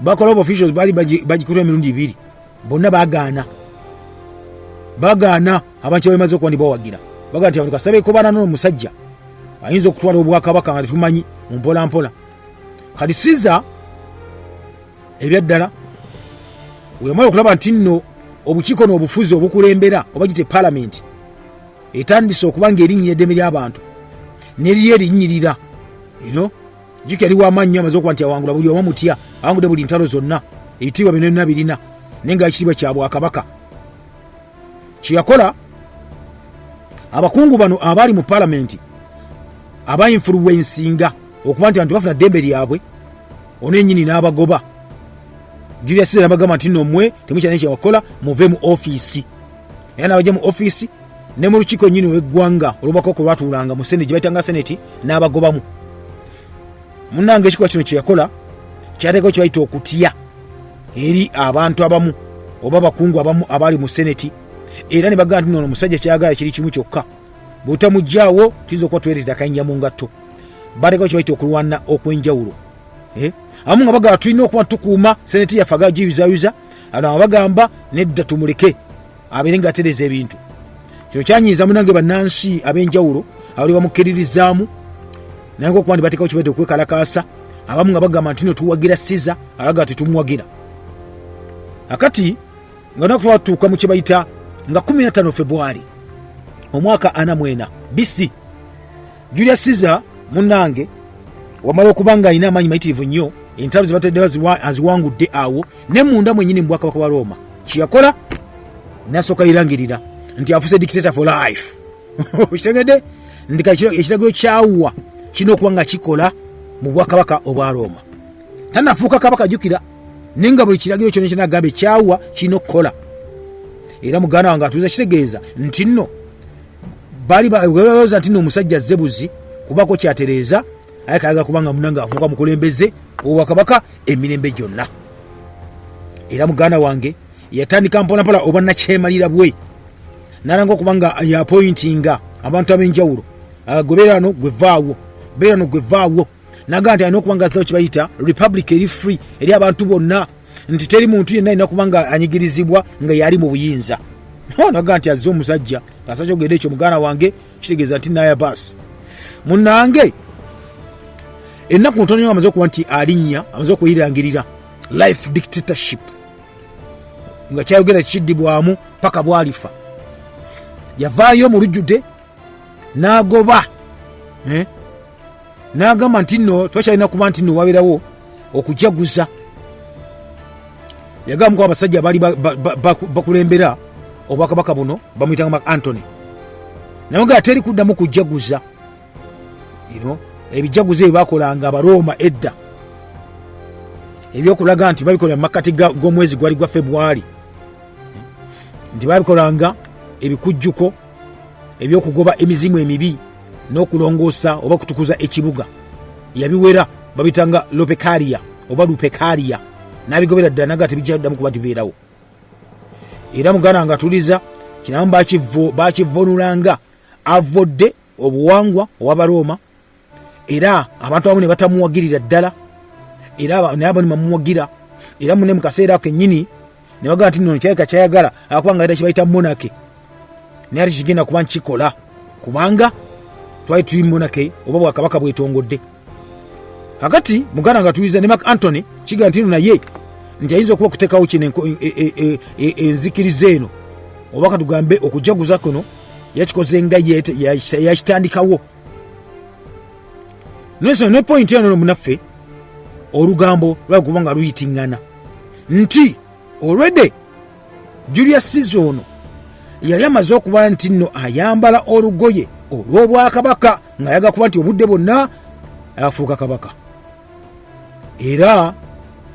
Bakola officials baali bagikutula emirundi ebiri, bonna bagaana. Bagaana abantu bamaze okuba ndibawagira, bagaa nti abantu kasabe kubana nono omusajja ayinza okutwala obwakabaka nga tetumanyi mu mpolampola. Kati Siza ebyaddala weyamala okulaba nti nno obukiiko n'obufuzi obukulembera oba gite palamenti etandise okuba nga erinnyira eddembe ly'abantu neriri erinnyirira ino jjuki yali wamaanyi nnyo, amaze okuba nti awangula buli omu mutya, awangudde buli ntalo zonna, ebitiibwa bino byonna birina, naye nga ekitiibwa kya bwakabaka. Kyeyakola, abakungu bano abaali mu palamenti abainfluensinga okuba nti abantu bafuna ddembe lyabwe, ono ennyini n'abagoba. Julius Caesar nabagamba nti no mmwe temukyalina kyewakola, muve mu ofiisi. Era n'abajja mu ofiisi ne mu lukiiko nnyini olw'eggwanga olw'obwakabaka olwatuulanga mu seneti gye bayitanga seneti, n'abagobamu. Munnange, ekikolwa kino kye yakola kyateekawo kye bayita okutya eri abantu abamu oba abakungu abamu abaali mu seneti, era ne bagamba nti nono omusajja kyayagala kiri kimu kyokka, bw'otamuggyaawo tuyinza okuba twereetera akayinja mu ngatto. Bateekawo kye bayita okulwana okw'enjawulo. Abamu nga bagamba tulina okuba tukuuma seneti yaffe agagiyuzayuza, abo bagamba nedda tumuleke abeere nga atereeza ebintu. Kino kyanyiiza munange bannansi ab'enjawulo abali bamukkiririzaamu, naye ngaokuba nti bateekawo kibaite okwekalakaasa. Abamu nga bagamba nti no tuwagira Siza, abaga tetumuwagira. Akati nga naku twatuuka mu kyebayita nga 15 Febwali omwaka 44 BC, Julius Caesar munnange wamala okuba nga alina amaanyi mayitirivu nnyo, entalo zebataddewo aziwangudde awo ne munda mwenyini mu bwakabaka bwa Roma. Kyeyakola, nasooka yirangirira nti afuuse dictator for life. Okitegedde nti ekiragiro kyawa kirina okuba nga kikola mu bwakabaka obwa Roma. Tanafuuka kabaka, jjukira, naye nga buli kiragiro kyona kyenagamba ekyawa kirina okukola. Era muganda wange atuuza kitegeeza nti nno bali balowooza nti nno omusajja azze buzi kubako kyatereeza, aye kayaga kubanga munange afuuka mukulembeze obwakabaka emirembe gyonna. Era muganda wange yatandika mpolampola oba nakyemalira bwe nalanga okuba nga yapointinga abantu ab'enjawulo, gwe beerano gwe vaawo, beerano gwe vaawo, naga nti alina okuba nga azzawo kyebayita republic eri free eri abantu bonna, nti teri muntu yenna alina kuba nga anyigirizibwa nga yali mu buyinza. Naga nti azze omusajja asakyogedde ekyo, muganda wange, kitegeeza nti naya baasi munange ennaku ntono nyo amaze okuba nti alinnya, amaze okuyirangirira life dictatorship nga kyayogera kiddibwamu paka bwalifa. Yavaayo mu lujjudde n'agoba n'agamba nti nno twakyalina kuba nti nno wabeerawo okujaguza. Yagamba ko abasajja abaali bakulembera obwakabaka buno bamuyitanga Mark Antony, naye nga teri kuddamu kujaguza ino ebijaguzo ebyo bakolanga Abarooma edda ebyokulaga nti babikolera mu makkati g'omwezi gwali gwa Febwali, nti babikolanga ebikujjuko ebyokugoba emizimu emibi n'okulongoosa oba okutukuza ekibuga. Yabiwera babitanga Lopekaria oba Lupekaria, n'abigobera ddala naga tebijja ddamu kuba tibeerawo. Era muganda nga atuliza kinamu bakivunulanga avodde obuwangwa obw'Abarooma, era abantu abamu ne batamuwagirira ddala, era naye abo ne bamuwagira. Era mune mu kaseera ako kennyini ne bagamba nti nno kyaleka kyayagala akuba nga kibayita monarchy, naye ate kigenda kuba nkikola kubanga twali tuli monarchy oba bwakabaka bwetongodde. Kakati muganda nga tuyiza ne Mark Antony kiga nti naye nti ayinza okuba okuteekawo kino enzikiriza eno oba katugambe okujaguza kuno yakikoze nga yakitandikawo. Nensonga ne point eno munaffe olugambo lwakuba nga luyitiŋŋana nti olwedde Julius Caesar ono yali amaze okuba nti nno ayambala olugoye olw'obwakabaka ng'ayaga kuba nti obudde bwonna afuuka kabaka, era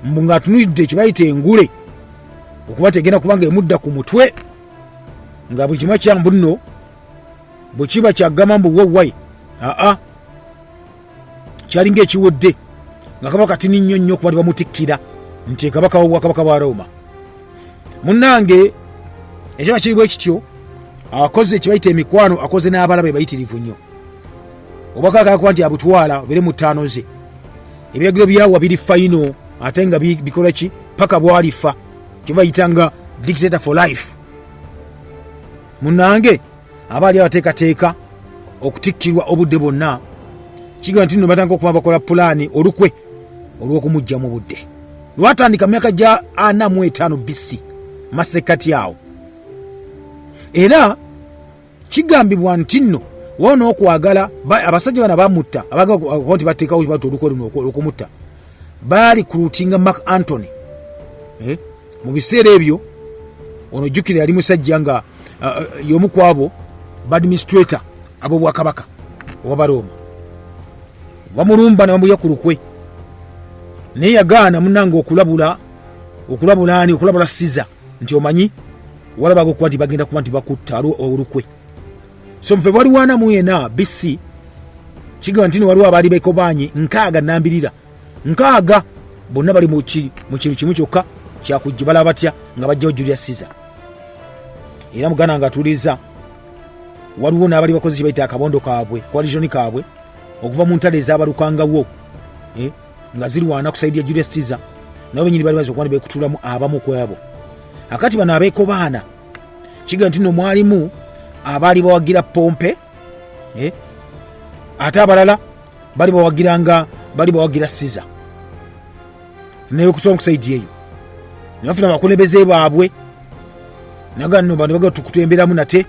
mbu ng'atunulidde kye bayita engule okuba tegenda kuba nga emudda ku mutwe, nga buli kimu kyambu nno bwe kiba kyagamba mbu wowai aa kyalinga ekiwedde, nga kabaka tini nnyo nnyo okuba tebamutikkira nti kabaka w'obwakabaka bwa Roma. Munnange, ekyaba kiri bwe kityo, akoze ekibayita emikwano, akoze n'abalabe bayitirivu nnyo. Obwakabaka yakuba nti abutwala bere mu ttaano ze, ebiragiro byawa biri fayino. Ate nga bikola ki paka bwalifa, kyebayitanga dictator for life. Munange aba ali abateekateeka okutikkirwa obudde bwonna, kigamba nti nno batandika okuba bakola pulaani olukwe olw'okumujja mu budde. Lwatandika mu myaka gya 45 BC masekkati awo, era kigambibwa nti nno wao n'okwagala abasajja bano bamutta, abagamba nti bateekawo bata olukwe luno olw'okumutta, baali kulutinga Mark Antony. Mu biseera ebyo ono jjukira yali musajja nga y'omu ku abo baadministrator ab'obwakabaka obw'Abarooma. Bamulumba ne bamulya ku lukwe, naye yagaana munange okulabula, okulabula ani? Okulabula Siza nti omanyi walabaga okuba nti bagenda kuba nti bakutta olukwe. So nfe waliwo 44 BC, kigamba nti waliwo abaali bekobaanye 60 nambirira 60, bonna bali mu kintu kimu kyokka kyakujja balaba batya nga bajjawo Julius Caesar. Era muganda nga atuuliza, waliwo n'abali bakoze kye bayita akabondo kaabwe, coalition kaabwe, okuva mu ntalo ezabalukangawo nga zirwana ku side ya Julius Caesar, nabo benyini bali baza okuba ne beekutulamu abamu ku abo. Akati bano abeekobaana, kigamba nti nno mwalimu abaali bawagira Pompe, ate abalala bali bawagiranga, bali bawagira Caesar, naye okusoma ku side eyo ne bafuna abakulembeze baabwe. Naga nno bano baga tukutemberamu nate,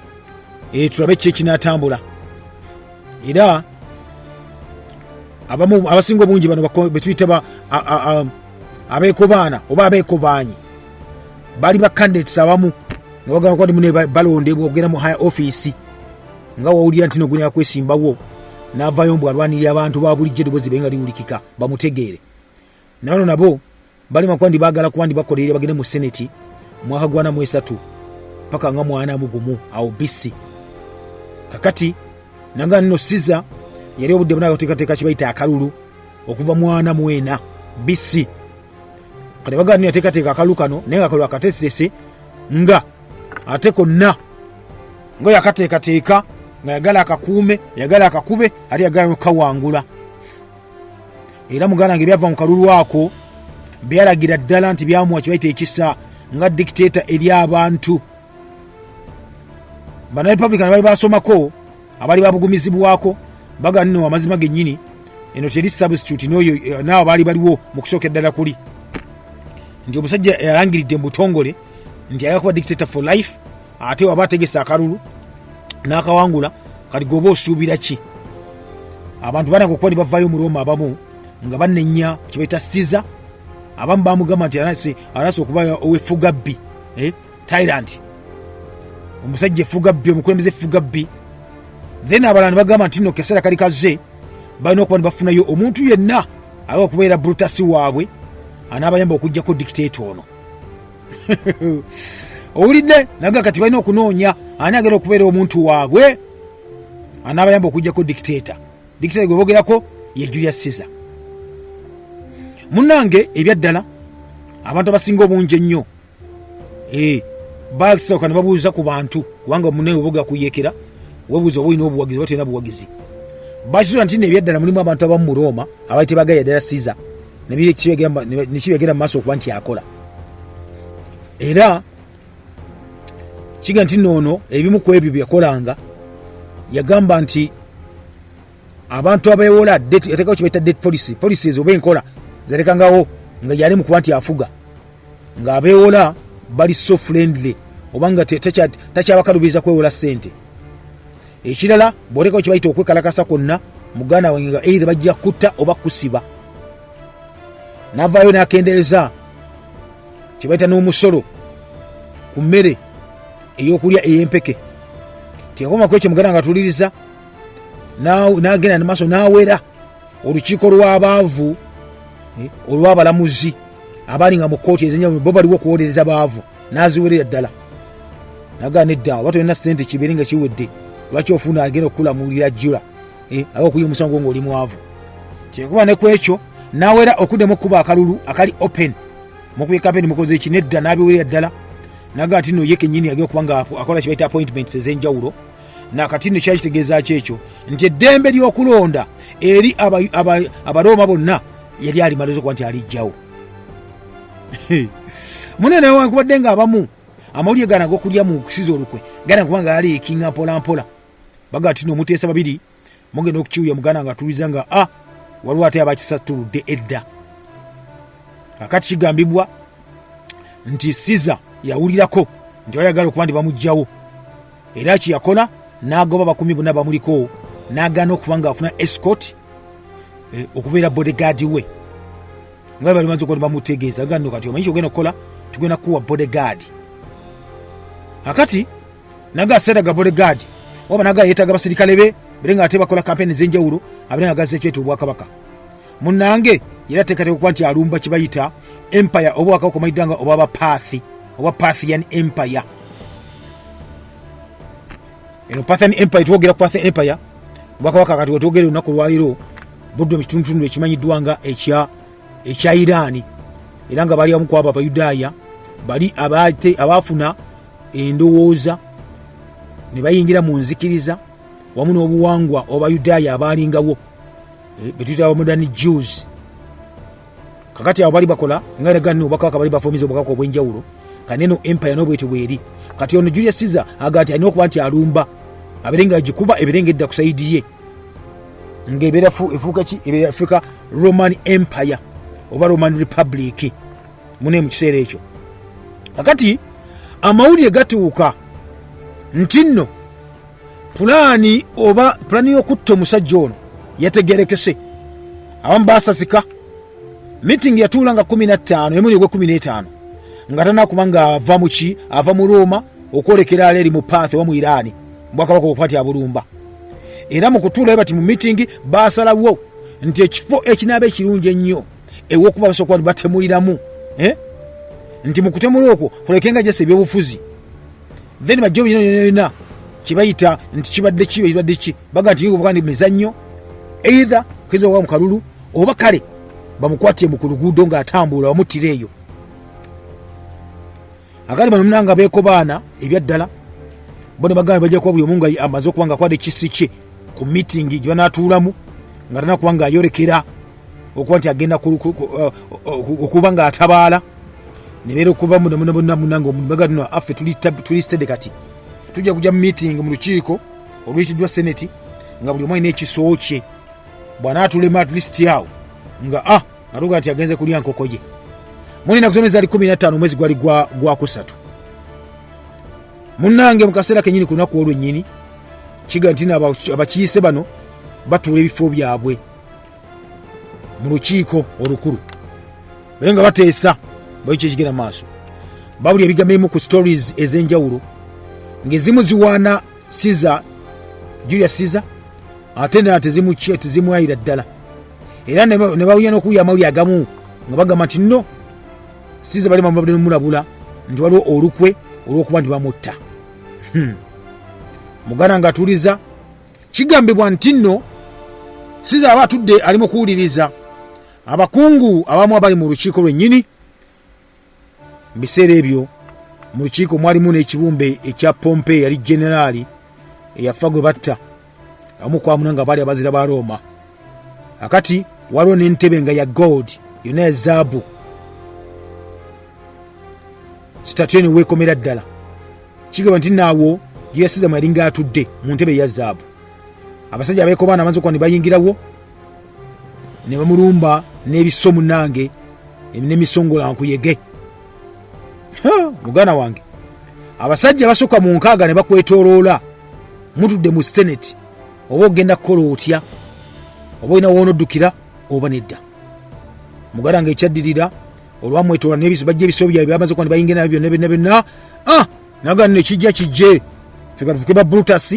tulabe ki ekinaatambula. Era abamu abasinga obungi bano betuyita abeekobaana oba abeekobaanyi bali ba candidates abamu nga bagamba kuba mune balondebwa okugenda mu higher office, nga wawulira nti nogunya kwesimbawo n'avaayo mbu alwanirira abantu ba bulijjo, eddoboozi be nga liwulikika bamutegeere. Naye bano nabo bali makuba ndi baagala kuba ndi bakolerera bagende mu senate mwaka gwa 43 paka nga 41 awo BC. Kakati nanga nno Siza yali obudde buna akateekateeka kibayita akalulu okuva 44 BC. Kati bagamba nno yateekateeka akalulu kano, naye nga akalulu akateesese nga ate konna nga yakateekateeka nga yagala akakuume, yagala akakube, ate yagala nokukawangula. Era muganda nga ebyava mu kalulu ako byalagira ddala nti byamuwa kibayita ekisa nga dictator eri abantu. Bana Republican bali basomako abali babugumizibwako baga nno amazima gennyini eno teri substitute n'oyo naawe baali baliwo mu kusooka eddala kuli nti omusajja yalangiridde mu butongole nti ayagala kuba dictator for life, ate waba ategese akalulu n'akawangula, kati gweoba osuubira ki? Abantu banaka okuba ne bavaayo mu Roma, abamu nga banenya kibaita Caesar, abamu bamugamba nti anase okuba ow'effugabbi, tyrant, omusajja effugabbi, omukulembeze effugabbi. Then abalala ne bagamba nti nno kaseera kali kaze balina okuba ne bafunayo omuntu yenna ayagala okubeera Brutus waabwe anaabayamba okugjako dictator ono. Owulidde? Naga kati balina okunoonya ani agenda okubeera omuntu waabwe anaabayamba okugjako dictator. Dictator gwe bogerako ye Julius Caesar. Munnange, ebyaddala abantu abasinga obungi ennyo basooka ne babuuza ku bantu, kubanga munaye oboga kuyekera webuuza oba olina obuwagizi oba tolina buwagizi. Bakizuula nti nno ebyaddala mulimu abantu abamu mu Roma abaali tebagaya ddala Caesar nekibegera mu maaso okuba nti akola. Era kiga nti noono ebimu ku ebyo byeyakolanga, yagamba nti abantu abeewola, yateekawo kibaita debt policy, policies oba enkola zatekangawo nga yali mu kuba nti afuga ng'abeewola bali so friendly oba nga takyabakalubiza kwewola ssente. Ekirala, bw'oteekawo kibayita okwekalakasa kwonna, muganda wange, nga either bajja kutta oba kusiba. N'avaayo n'akendeeza kibayita n'omusolo ku mmere ey'okulya ey'empeke. Teyakoma ku ekyo, muganda nga atuliriza, n'agenda ne maaso n'awera olukiiko lw'abaavu, olw'abalamuzi abaali nga mu kkooti ezenjawulo bo baliwo okuwolereza baavu, n'aziwerera ddala. Nagaa nedda, oba tolina ssente kibeere nga kiwedde, lwaki ofuna agenda okukulamulira jjula aba okuya omusango ng'oli mwavu? Kyekuba ne ku ekyo n'awera okuddamu okukuba akalulu akali open, mukubye kampeni mukoze eki, nedda, n'abiwerera ddala. Nagaa nti nno ye kennyini agenda okuba nga akola kibayita appointments ez'enjawulo. Nakati nno kyali kitegeeza ki ekyo? Nti eddembe ly'okulonda eri Abarooma bonna yali alimaliza okuba nti alijjawo. Munene newankubadde nga abamu amawulire gano ag'okulya mu kusiza olukwe gana kuba nga galiikinga mpolampola, baga nti nomuteesa babiri mugenda okukiwuya muganda nga atuuliza nga a waliwo ate abakisatuludde edda. Kakati kigambibwa nti Siza yawulirako nti bayagala okuba nti bamugjawo, era kyeyakola n'agoba abakumi bonna bamuliko n'agaana okuba nga afuna escort okubeera bodyguard we, nga bali maze okuba bamutegeeza gano kati omanyi kyogenda okukola, tugenda kukuwa bodyguard. Akati naga aseera ga bodyguard oba naga yeetaaga basirikale be bere nga ate bakola kampeni ez'enjawulo abere nga gaza ekyeta obwakabaka. Munnange yali ateekateeka okuba nti alumba kye bayita empire oba obwakabaka omanyiddwa nga obwa Bapaathi oba Parthian Empire. Eno Parthian Empire, twogera ku Parthian Empire, obwakabaka kati wetwogera olunaku olwaleero budde mu kitundutundu ekimanyiddwa nga ekya Iraani, era nga bali abamu ku abo Abayudaaya bali abaafuna endowooza ne bayingira mu nzikiriza wamu n'obuwangwa Obayudaaya abaalingawo betuyita aba modern Jews. Kakati abo bali bakola nga nagano obwakabaka bali bafumiza obwakabaka obw'enjawulo, kaneno empire n'obwetyo bweri. Kati ono Julius Caesar agamba nti alina okuba nti alumba abeere nga agikuba ebeere nga edda ku sayidi ye ng'ebeera efuuka ki, ebeera efuuka Roman Empire oba Roman Republic mune mu kiseera ekyo. Kakati amawulire gatuuka nti nno pulaani oba pulaani y'okutta omusajja ono yategerekese, abamu baasasika. Meeting yatuula nga 15 emuli ogwa 15 nga tanakuba nga ava mu ki, ava mu Roma okwolekera ala eri mu Perth oba mu Iraani bwakabaka obukwati abulumba. Era mu kutuulayo bati mu meeting baasalawo nti ekifo ekinaaba ekirungi ennyo ew'okuba basobola kuba batemuliramu, nti mu kutemula okwo kuleke nga jasa ebyobufuzi, then bajjo byonna byonna byonna kyebayita nti kibadde ki, kibadde ki, baga nti yinza okuba mizannyo, either kuyinza okuba mu kalulu oba kale bamukwatire mu ku luguudo ng'atambula bamuttire eyo. Akati bano munanga beekobaana ebyaddala bo ne bagamba bajja kuba buli omu nga amaze okuba nga akwata ekisi kye ku meeting gye banaatuulamu nga tanakuba nga ayolekera okuba nti agenda okuba nga atabaala nebeera okuba munange omubaga no affe tuli steady. Kati tujja kujja mu meeting mu lukiiko oluyitiddwa senate nga buli omu alina ekiso kye, bw'anaatulema at least awo nga atuga nti agenze kulya nkoko ye. Mulina kusoma ezaali 15 omwezi gwali gwa kusatu munnange mu kaseera kenyini ku lunaku olwo nnyini kiga nti abakiise bano batuula ebifo byabwe mu lukiiko olukulu bale nga bateesa bali kyekigenda maaso. Babuli ebigambo ebimu ku stories ez'enjawulo ng'ezimu ziwaana Caesar, Julius Caesar, ate endala tezimwayira ddala, era ne bawunya n'okuwulira amawulire agamu nga bagamba nti nno Caesar bali bamubadde nomulabula nti waliwo olukwe olw'okuba nti bamutta. Muganda ng'atuuliza kigambibwa nti nno Caesar aba atudde ali mu kuwuliriza abakungu abamu abali mu lukiiko lwennyini. Mu biseera ebyo mu lukiiko mwalimu n'ekibumbe ekya Pompe, yali generaali eyafa gwe batta abamu kwamuna nga baali abazira ba Rooma. Akati waliwo n'entebe nga ya gold yonna ya zaabu, statue eno weekomera ddala. Kigamba nti naawo Julius Caesar yalinga atudde mu ntebe eya zaabu, abasajja abeekobaana amaze okuba ne bayingirawo ne bamulumba n'ebiso munnange n'emisongola nkuyege. Muganda wange, abasajja basukka mu 60 ne bakwetooloola, mutudde mu senate, oba ogenda kukola otya, oba olina woonoddukira oba nedda? Muganda nga ekyaddirira olwamwetoola n'ebiso bajja ebiso byabwe bamaze kuba ne bayingira nabyo byonna byonna byonna, naga nno ekijja kijje, ffe katufuke ba Brutus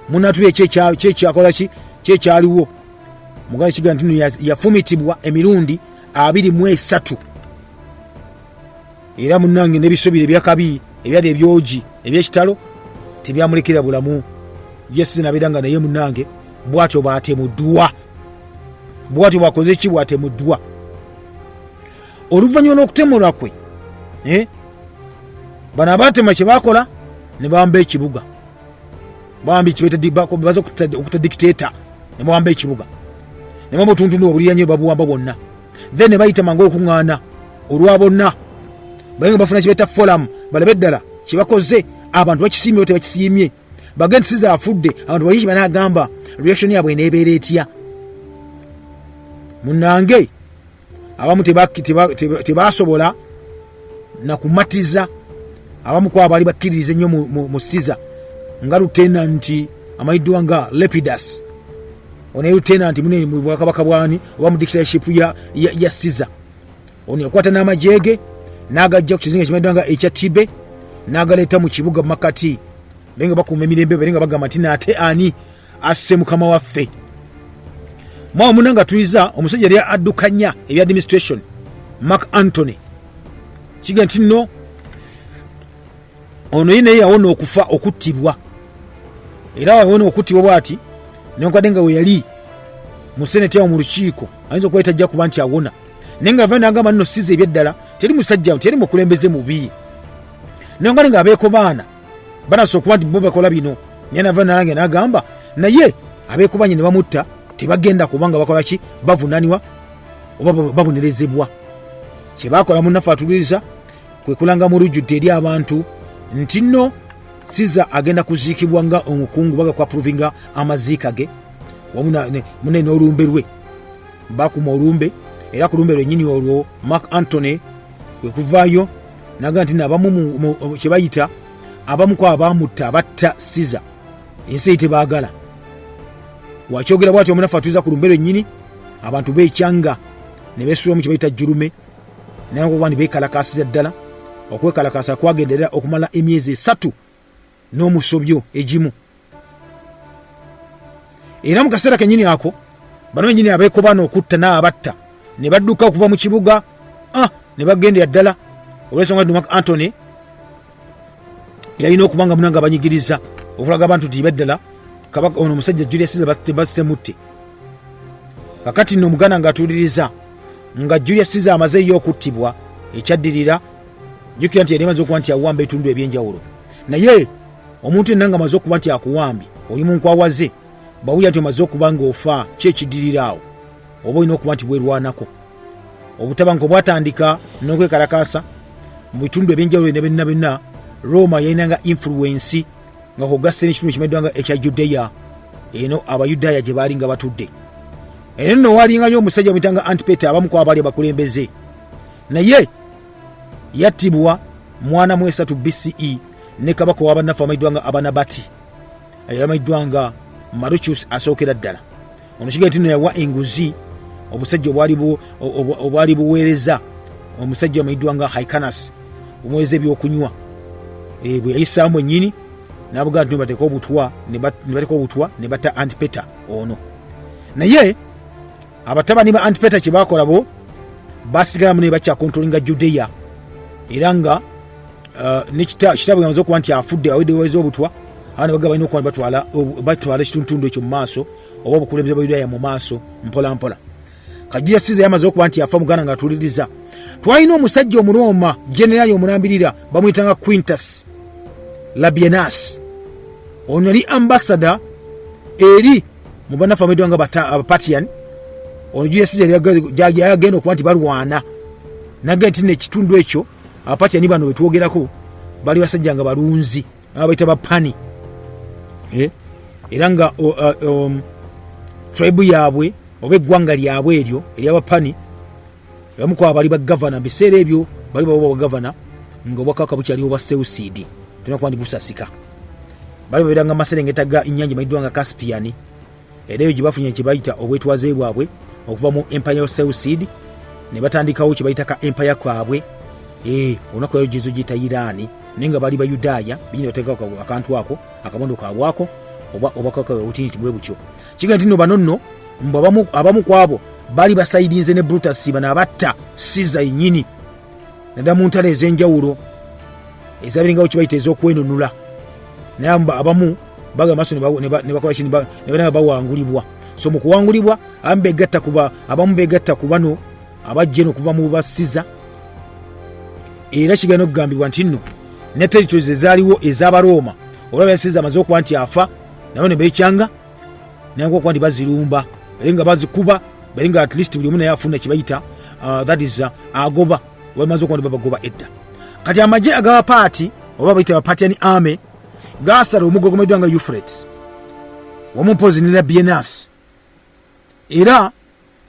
munatubye kyekyakola ki kyekyaliwo. Muganda kiga nti nno yafumitibwa emirundi 23, era munnange n'ebiso bire ebyakabi ebyali ebyogi ebyekitalo tebyamulekera bulamu. Yesu nabeera nga naye munnange bwatyo bwatemuddwa, bwatyo bwakoze ki, bwatemuddwa oluvannyuma n'okutemulwa kwe. Bano abatema kye bakola ne bawamba ekibuga, bawamba baze okutta dictator ne bawamba ekibuga ne bawamba otuntundu obulira nnyo babuwamba bwonna, then ne bayita mangu okuŋŋaana olwa bonna. Baye nga bafuna kyebayita forum, balabe ddala kyebakoze, abantu bakisiimye oba tebakisiimye. Bagende Siza afudde, abantu bali kyebanagamba, reaction yaabwe eneebeera etya? Munange abamu tebasobola nakumatiza abamu kwabo baali bakkiririza ennyo mu Siza, nga lutenanti amanyiddwa nga Lepidus. Ono ye lutenanti munene mu bwakabaka bwani oba mu dictatorship ya Siza. Ono yakwata n'amagye ge n'agajja ku kizinga ekimanyiddwa nga ekya Tibe, n'agaleeta mu kibuga makati, naye nga bakuuma emirembe, bere nga bagamba nti naate ani asse mukama waffe? Mwawo muna nga tuliza omusajja yali addukanya ebya administration, Mark Antony. Kiga nti nno ono ye naye yawona okufa okuttibwa, era wawona okuttibwa bwati nenkwadde nga we yali mu seneti awo mu lukiiko ayinza okuba tajja kuba nti awona, naye nga ava nagamba nno Siza ebyeddala teri musajja, teri mukulembeze mubi, nenkwadde nga abeekobaana banasa okuba nti bo bakola bino, naye nava nange nagamba naye abeekobanye ne bamutta tebagenda kubanga bakola ki, bavunanibwa oba babonerezebwa. Kyebakola munnaffe atuliriza kwe kulanga mu lujjudde eri abantu nti nno Siza agenda kuziikibwa nga omukungu baga kwaprovinga amaziika ge wamu mune n'olumbe lwe. Bakuma olumbe, era ku lumbe lwennyini olwo Mark Antony kwe kuvaayo naga nti nabamu kye bayita abamu ku abaamutta abatta Siza ensi eyi tebaagala. Wakyogera bwati omunafu atuuza ku lumbe lwennyini, abantu beekyanga ne beesuulamu kye bayita jjulume, naye okuba nti beekalakaasiza ddala. Okwekalakaasa kwagenderera okumala emyezi 3 n'omusobyo egimu, era mu kaseera kennyini ako bano bennyini abeekobaana okutta n'abatta ne badduka okuva mu kibuga ne bagendera ddala, olw'ensonga nti Mark Antony yalina okuba nga munanga abanyigiriza okulaga abantu nti beddala kabaka ono omusajja Julius Caesar tebasse mutte. Kakati nno omuganda ng'atuuliriza nga Julius Caesar amazeeyo okuttibwa, ekyaddirira jjukira nti yali amaze okuba nti awamba ebitundu eby'enjawulo, naye omuntu yenna nga amaze okuba nti akuwambye oli mu nkwawa ze, bw'awulira nti omaze okuba ng'ofa, ki ekiddirira awo? Oba olina okuba nti bwerwanako. Obutabanguko bwatandika n'okwekalakaasa mu bitundu ebyenjawulo byonna byonna byonna. Roma yalinanga influensi nga kwogasse n'ekitundu ekimanyiddwa nga ekya Judeya, eno Abayudaaya gye baali nga batudde. Eno nno walingayo omusajja bamuyitanga Antipeta, abamu ku abaali abakulembeze, naye yattibwa 43 BCE ne kabaka w'abannaffe amanyiddwa nga Abanabati, amanyiddwa nga Maruchus asookera ddala. Ono kiga nti yawa enguzi obusajja obwali buweereza omusajja amanyiddwa nga Hyrcanus, omuweereza ebyokunywa, bwe yayisaamu ennyini n'abugaa nti bateeka obutwa, ne bateeka obutwa ne batta Antipeta ono. Naye abatabani ba Antipeta kye baakola, bo basigalamu ne bakyakontrolinga Judeya, era nga ne kitabwe amaze okuba nti afudde awedde waweza obutwa, abaana bagaba balina okuba batwala ekitundutundu ekyo mu maaso oba obukulembeze bwa Yudaaya mu maaso mpola mpola. Kajuya Siza yamaze okuba nti afa, muganda nga atuliriza, twalina omusajja Omurooma generaali omulambirira bamuyitanga Quintus Labienus. Ono yali ambasada eri mu bannaffe abamanyiddwa nga Abapatian. Ono Julius Caesar yagenda okuba nti balwana nagenda nti nekitundu ekyo Abapatiani bano betwogerako bali basajja nga balunzi ababayita bapani, era nga tribe yaabwe oba eggwanga lyabwe eryo eryabapani, abamu kwabo bali bagavana mu biseera ebyo, bali baba bagavana nga obwakabaka bukyaliwo bwa Seusiidi, tulina kuba ndi busasika. Bali babeeranga maserengeta ga ennyanja emanyiddwa nga Caspian, era eyo gye bafunye kye bayita obwetwaze bwabwe okuva mu empire ya Seusiidi, ne batandikawo kye bayita ka empire kaabwe. Olunaku lwaleero gizo giyita Iraani, naye nga bali Bayudaaya binyini bateekako akantu ako akabondo kaabwako oba obwakabaka bwe butiniti bwe butyo. Kiga nti nno bano nno mbu abamu ku abo baali basayidinze ne Brutus, bano abatta Caesar yennyini, naddala mu ntalo ez'enjawulo ezabiringawo kye bayita ez'okwenunula, naye abamu bagamba maaso ne bakola ki, ne bana bawangulibwa. So mu kuwangulibwa abamu beegatta ku bano abajja eno okuva mu basiza, era kigenda okugambibwa nti nno ne territories ezaaliwo ez'Abarooma olwaba Siza amaze okuba nti afa, nabo ne beekyanga naye okuba nti bazirumba, bali nga bazikuba, bali nga at least buli omu naye afuna kye bayita that is agoba bamaze okuba nti babagoba edda. Kati amagye ag'Abapaati oba bayita Abapatian army gaasala omugga ogumanyiddwa nga Euphrates wamu mpozi ne Labienus, era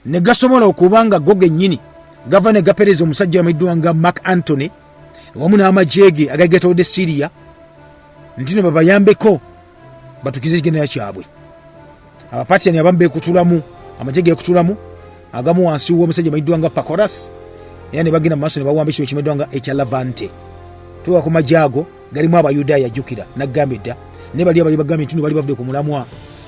ne gasobola okuba nga go gennyini gava ne gapereza omusajja amanyiddwa nga Mark Antony wamu n'amagye ge agaali geetoolodde Syria nti no babayambeko batukize ekigendera kyabwe. Abapatiani abamu beekutulamu, amagye geekutulamu agamu wansi w'omusajja amanyiddwa nga Pakoras, era ne bagenda mu maaso ne bawamba ekiro kimanyiddwa nga ekya Lavante. Tuba ku magye ago galimu Abayudaaya, jjukira naggambye dda, naye bali abali bagambye nti no bali bavudde ku mulamwa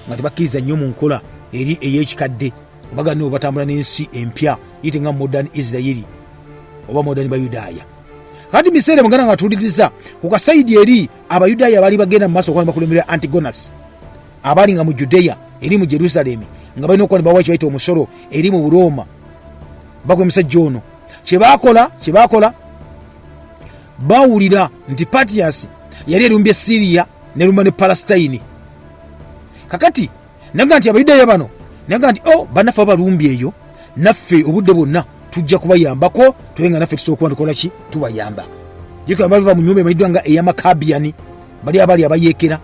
nga tebakkiriza nnyo mu nkola eri ey'ekikadde, obaga no batambula n'ensi empya yite nga modern Israeli oba modern Bayudaaya. Kati miseere muganda nga tuwuliriza ku kasayidi eri Abayudaaya baali bagenda mu maaso okuba ne bakulembera Antigonus abaali nga mu Judeya eri mu Jerusalemi nga balina okuba ne bawa ekibayita omusolo eri mu Burooma. Bakuba omusajja ono kyebakola bawulira nti Patiyasi yali erumbye Siriya nerumba ne Palestine. Kakati naga nti Abayudaaya bano naga nti o oh, bannaffe abalumbye eyo, naffe obudde bwonna tujja kubayambako tube nga naffe tusobola kuba tukola ki, tubayamba. Jjukira bali bava mu nyumba emanyiddwa nga ey'Amakabiani, bali abali abayeekera,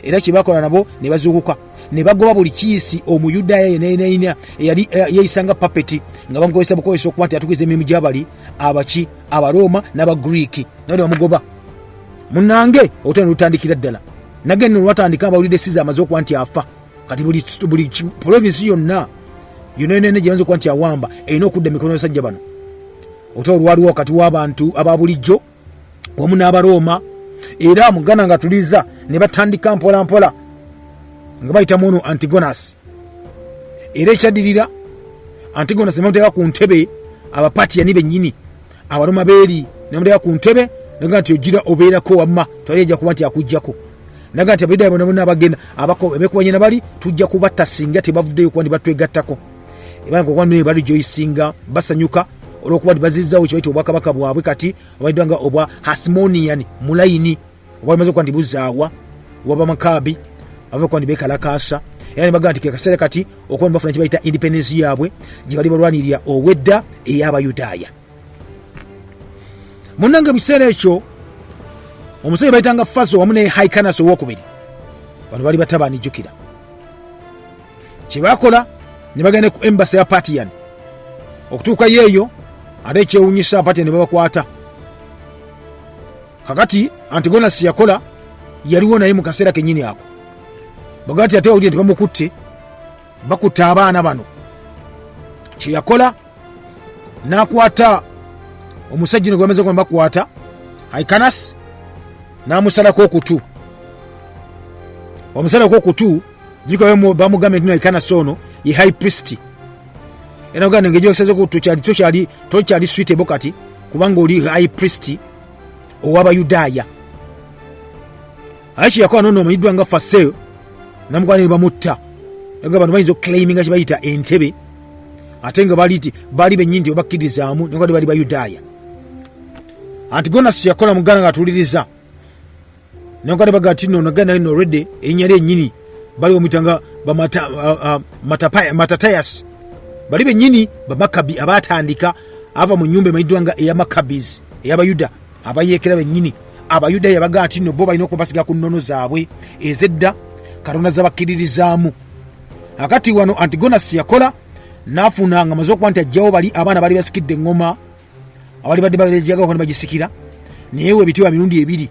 era kye bakola nabo ne bazuukuka ne bagoba buli kiisi Omuyudaaya yenayina eyali yeeyisa nga papeti, nga bamukozesa bukozesa okuba nti atuukiriza emirimu gy'abali abaki Abarooma n'Abagriiki, nabo ne bamugoba. Munnange olutalo ne lutandikira ddala. Nagenda olwatandika abawulidde Siza amaze okuba nti afa. Kati buli provinsi yonna yonna yonna gye bayinza okuba nti awamba erina okudda emikono y'abasajja bano. Olutalo lwaliwo wakati w'abantu aba bulijjo wamu n'Abarooma, era muganda nga tuliza ne batandika mpola mpola nga bayita mu ono Antigonus. Era ekyaddirira Antigonus ne bamuteeka ku ntebe Abapatiyani bennyini Abaroma beeri ne bamuteeka ku ntebe naga nti ogira obeerako wamma twali ajja kuba nti akuggyako, naga nti Abayudaaya bonna bonna abagenda abekubanye na bali tujja kubatta singa tebavuddeyo kuba nti batwegattako. Era nga okuba balijoyisinga basanyuka olw'okuba nti bazizzawo kye bayita obwakabaka bwabwe kati omanyiddwa nga obwa Hasmonian mulayini obwali bumaze okuba nti buzaawa obwabamakabi ava okuba nti bekalakaasa, era ne bagamba nti ke kaseera kati okuba nti bafuna kye bayita independence yaabwe gye bali balwanirira obwedda ey'Abayudaaya. Munnange mu kiseera ekyo omusajja bayitanga Faso wamu ne Hyrcanus owokubiri, bano bali batabani, jjukira kye bakola ne bagenda ku embassy ya Patian. Okutuukayo eyo ate ekyewunyisa Patian ne babakwata. Kakati Antigonus yakola yaliwo naye mu kaseera kennyini ako, baga nti ate wawulire nti bamukutte, bakutte abaana bano. Kye yakola n'akwata omusajja ne gwamaze kuba bakwata Hyrcanus n'amusalako okutu. Omusalako okutu jjukira bamugambye nti Hyrcanus ono ye high priest, era nagamba engeri gyosaze okutu tokyali suitable kati kubanga oli high priest ow'Abayudaaya. Aye kye yakola nono omanyiddwa nga Faseo namugamba ne bamutta. Naga bano bayinza okuclaiminga kye bayita entebe ate nga bali bennyini tebabakkirizaamu naye nga bali Bayudaaya. Antigonus kye yakola muganda nga atuwuliriza naye baga nti no naganda naye already erinnya lye nnyini bali bamuyita nga Matatayas, bali bennyini Bamakabi abaatandika ava mu nnyumba emanyiddwa nga eya Maccabees ey'Abayuda abayeekera bennyini. Abayudaaya bagaa nti no bo balina okuba basiga ku nnono zaabwe ez'edda Katonda zabakkiririzaamu. Akati wano Antigonus kye yakola n'afuna nga amaze okuba nti ajjawo bali abaana bali basikidde eŋŋoma abali badde bagala ne bagisikira, naye we ebitiibwa mirundi ebiri,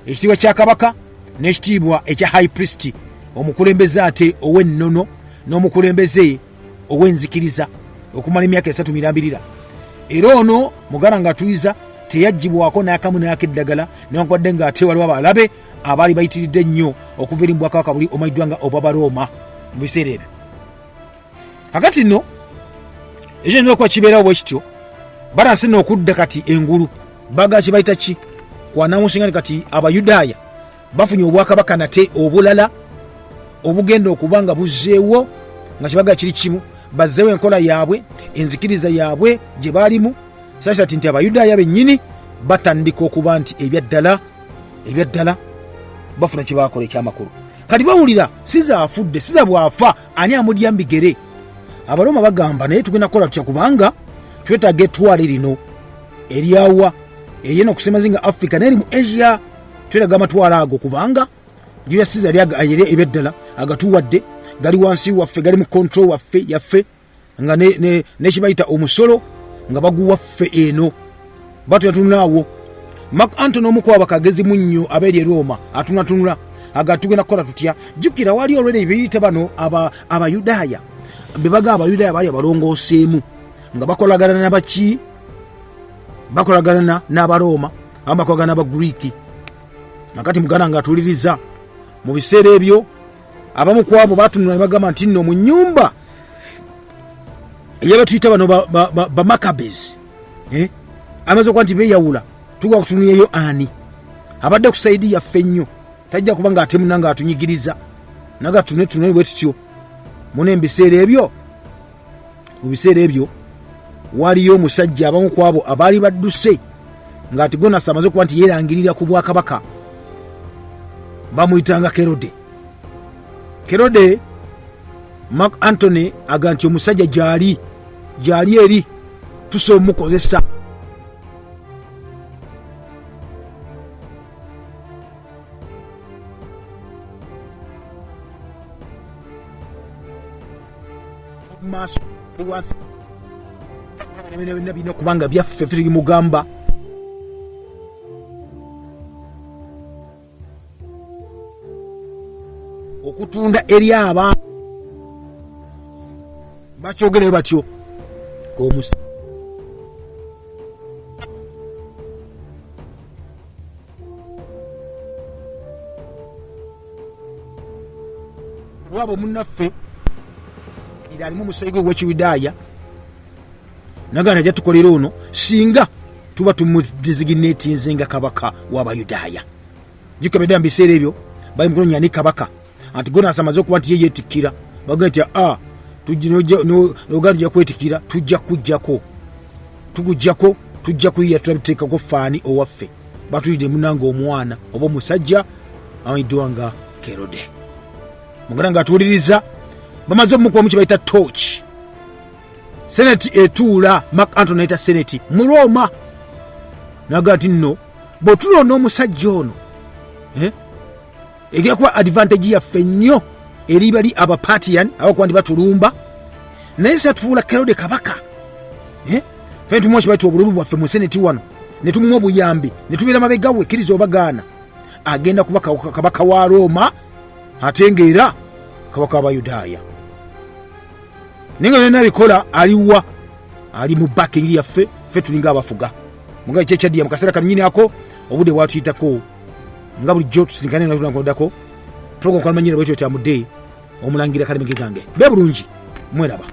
ekitiibwa kya kabaka n'ekitiibwa ekya high priest, omukulembeze ate ow'ennono n'omukulembeze ow'enzikiriza okumala emyaka 3 mirambirira. Era ono muganda nga atuliza teyaggyibwako n'akamu n'akeddagala, newankubadde nga ate waliwo abalabe abaali bayitiridde ennyo okuva eri mu bwakabaka buli omanyiddwa nga obw'Abarooma mu biseera ebyo. Kakati nno ekyo nina okuba kibeerawo bwe kityo, balansi nno okudda kati engulu baga kye bayita ki kwanawunsinga nti kati Abayudaaya bafunye obwakabaka nate obulala obugenda okuba nga buzzeewo, nga kibaga kiri kimu, bazzeewo enkola yaabwe, enzikiriza yaabwe gye baalimu, sasa ti nti Abayudaaya bennyini batandika okuba nti ebyaddala bafuna kye bakola ekyamakulu. Kati bawulira Siza afudde, Siza bw'afa ani amulya mu bigere? Abaroma bagamba naye tugenda kukola tutya kubanga twetaaga ettwale lino eryawa Eyeno kusemazinga Africa neri mu Asia, tweraga amatwala ago, kubanga Julius Caesar yali ebyeddala agatuwadde, gali wansi waffe, gali mu control waffe yaffe, nga nekibayita omusolo nga baguwa ffe eno. Batuyatunulaawo. Mark Antony omu ku abakagezi munnyo abeeri e Roma atunatunula, aga tugenda kukola tutya? Jjukira wali olwera ebiyita bano Abayudaaya bebaga, Abayudaaya baali abalongooseemu nga bakolagana nabaki, bakolagana n'Abarooma, abamu bakolagana n'Abagriiki. Nakati muganda nga atuuliriza mu biseera ebyo, abamu ku abo batunula ne bagamba nti nno mu nnyumba eyabatuyita bano Bamaccabees, amaze okuba nti beeyawula, tugwa kutunuyeyo ani abadde ku saidi yaffe ennyo, tajja kuba nga atemuna nga atunyigiriza naga tune tune bwe tutyo. Muna ebiseera ebyo, mu biseera ebyo waliyo omusajja, abamu ku abo abaali badduse nga Antigonasi amaze okuba nti yeerangirira ku bwakabaka, bamuyitanga Kerode. Kerode, Mark Antony aga nti omusajja gyali gyali eri tusobola omukozesa. Maaso wansi birina kubanga byaffe, ffe tulimugamba okutunda eri abantu bakyogere batyo omusa lwabo munnaffe era alimu omusayi gwe gw'Ekiyudaaya, nagana ajja tukolera ono singa tuba tumudesignatinze nga kabaka w'Abayudaaya. Jukabedda mu biseera ebyo bali mukunonya ani kabaka. Antigonasi amaze okuba nti ye yeetikkira, bagamba nti a oganda tujja kwetikkira, tujja kujjako, tugujjako, tujja kuyiya, tulabiteekako faani owaffe. Batuyidde munanga omwana oba omusajja amanyiddwa nga Kerode. Muganda nga atuwuliriza, bamaze omukubamu kye bayita torch. Seneti etuula, Mark Antony nayita seneti mu Roma, naga nti nno bwetulonda omusajja ono, egenda kuba advantage yaffe nnyo eri bali Abapatian abakuba nti batulumba, naye satufuula Kerode kabaka, fe tumuwa kibayita obululu bwaffe mu seneti wano, ne tumuwa obuyambi, ne tubeera mabega we, kkiriza obagaana, agenda kuba kabaka wa Roma ate ngaera kabaka w'Abayudaaya. Naye nga byonna bikola aliwa ali mu backing yaffe, ffe tulinga abafuga. Mugaye kyekyaddiya mu kaseera kanyini ako obudde bwatuyitako. Nga bulijjo tusinkane nakuddako program Kalumanyira bwetyo kyamudde omulangira Kalemege gange be bulungi mweraba.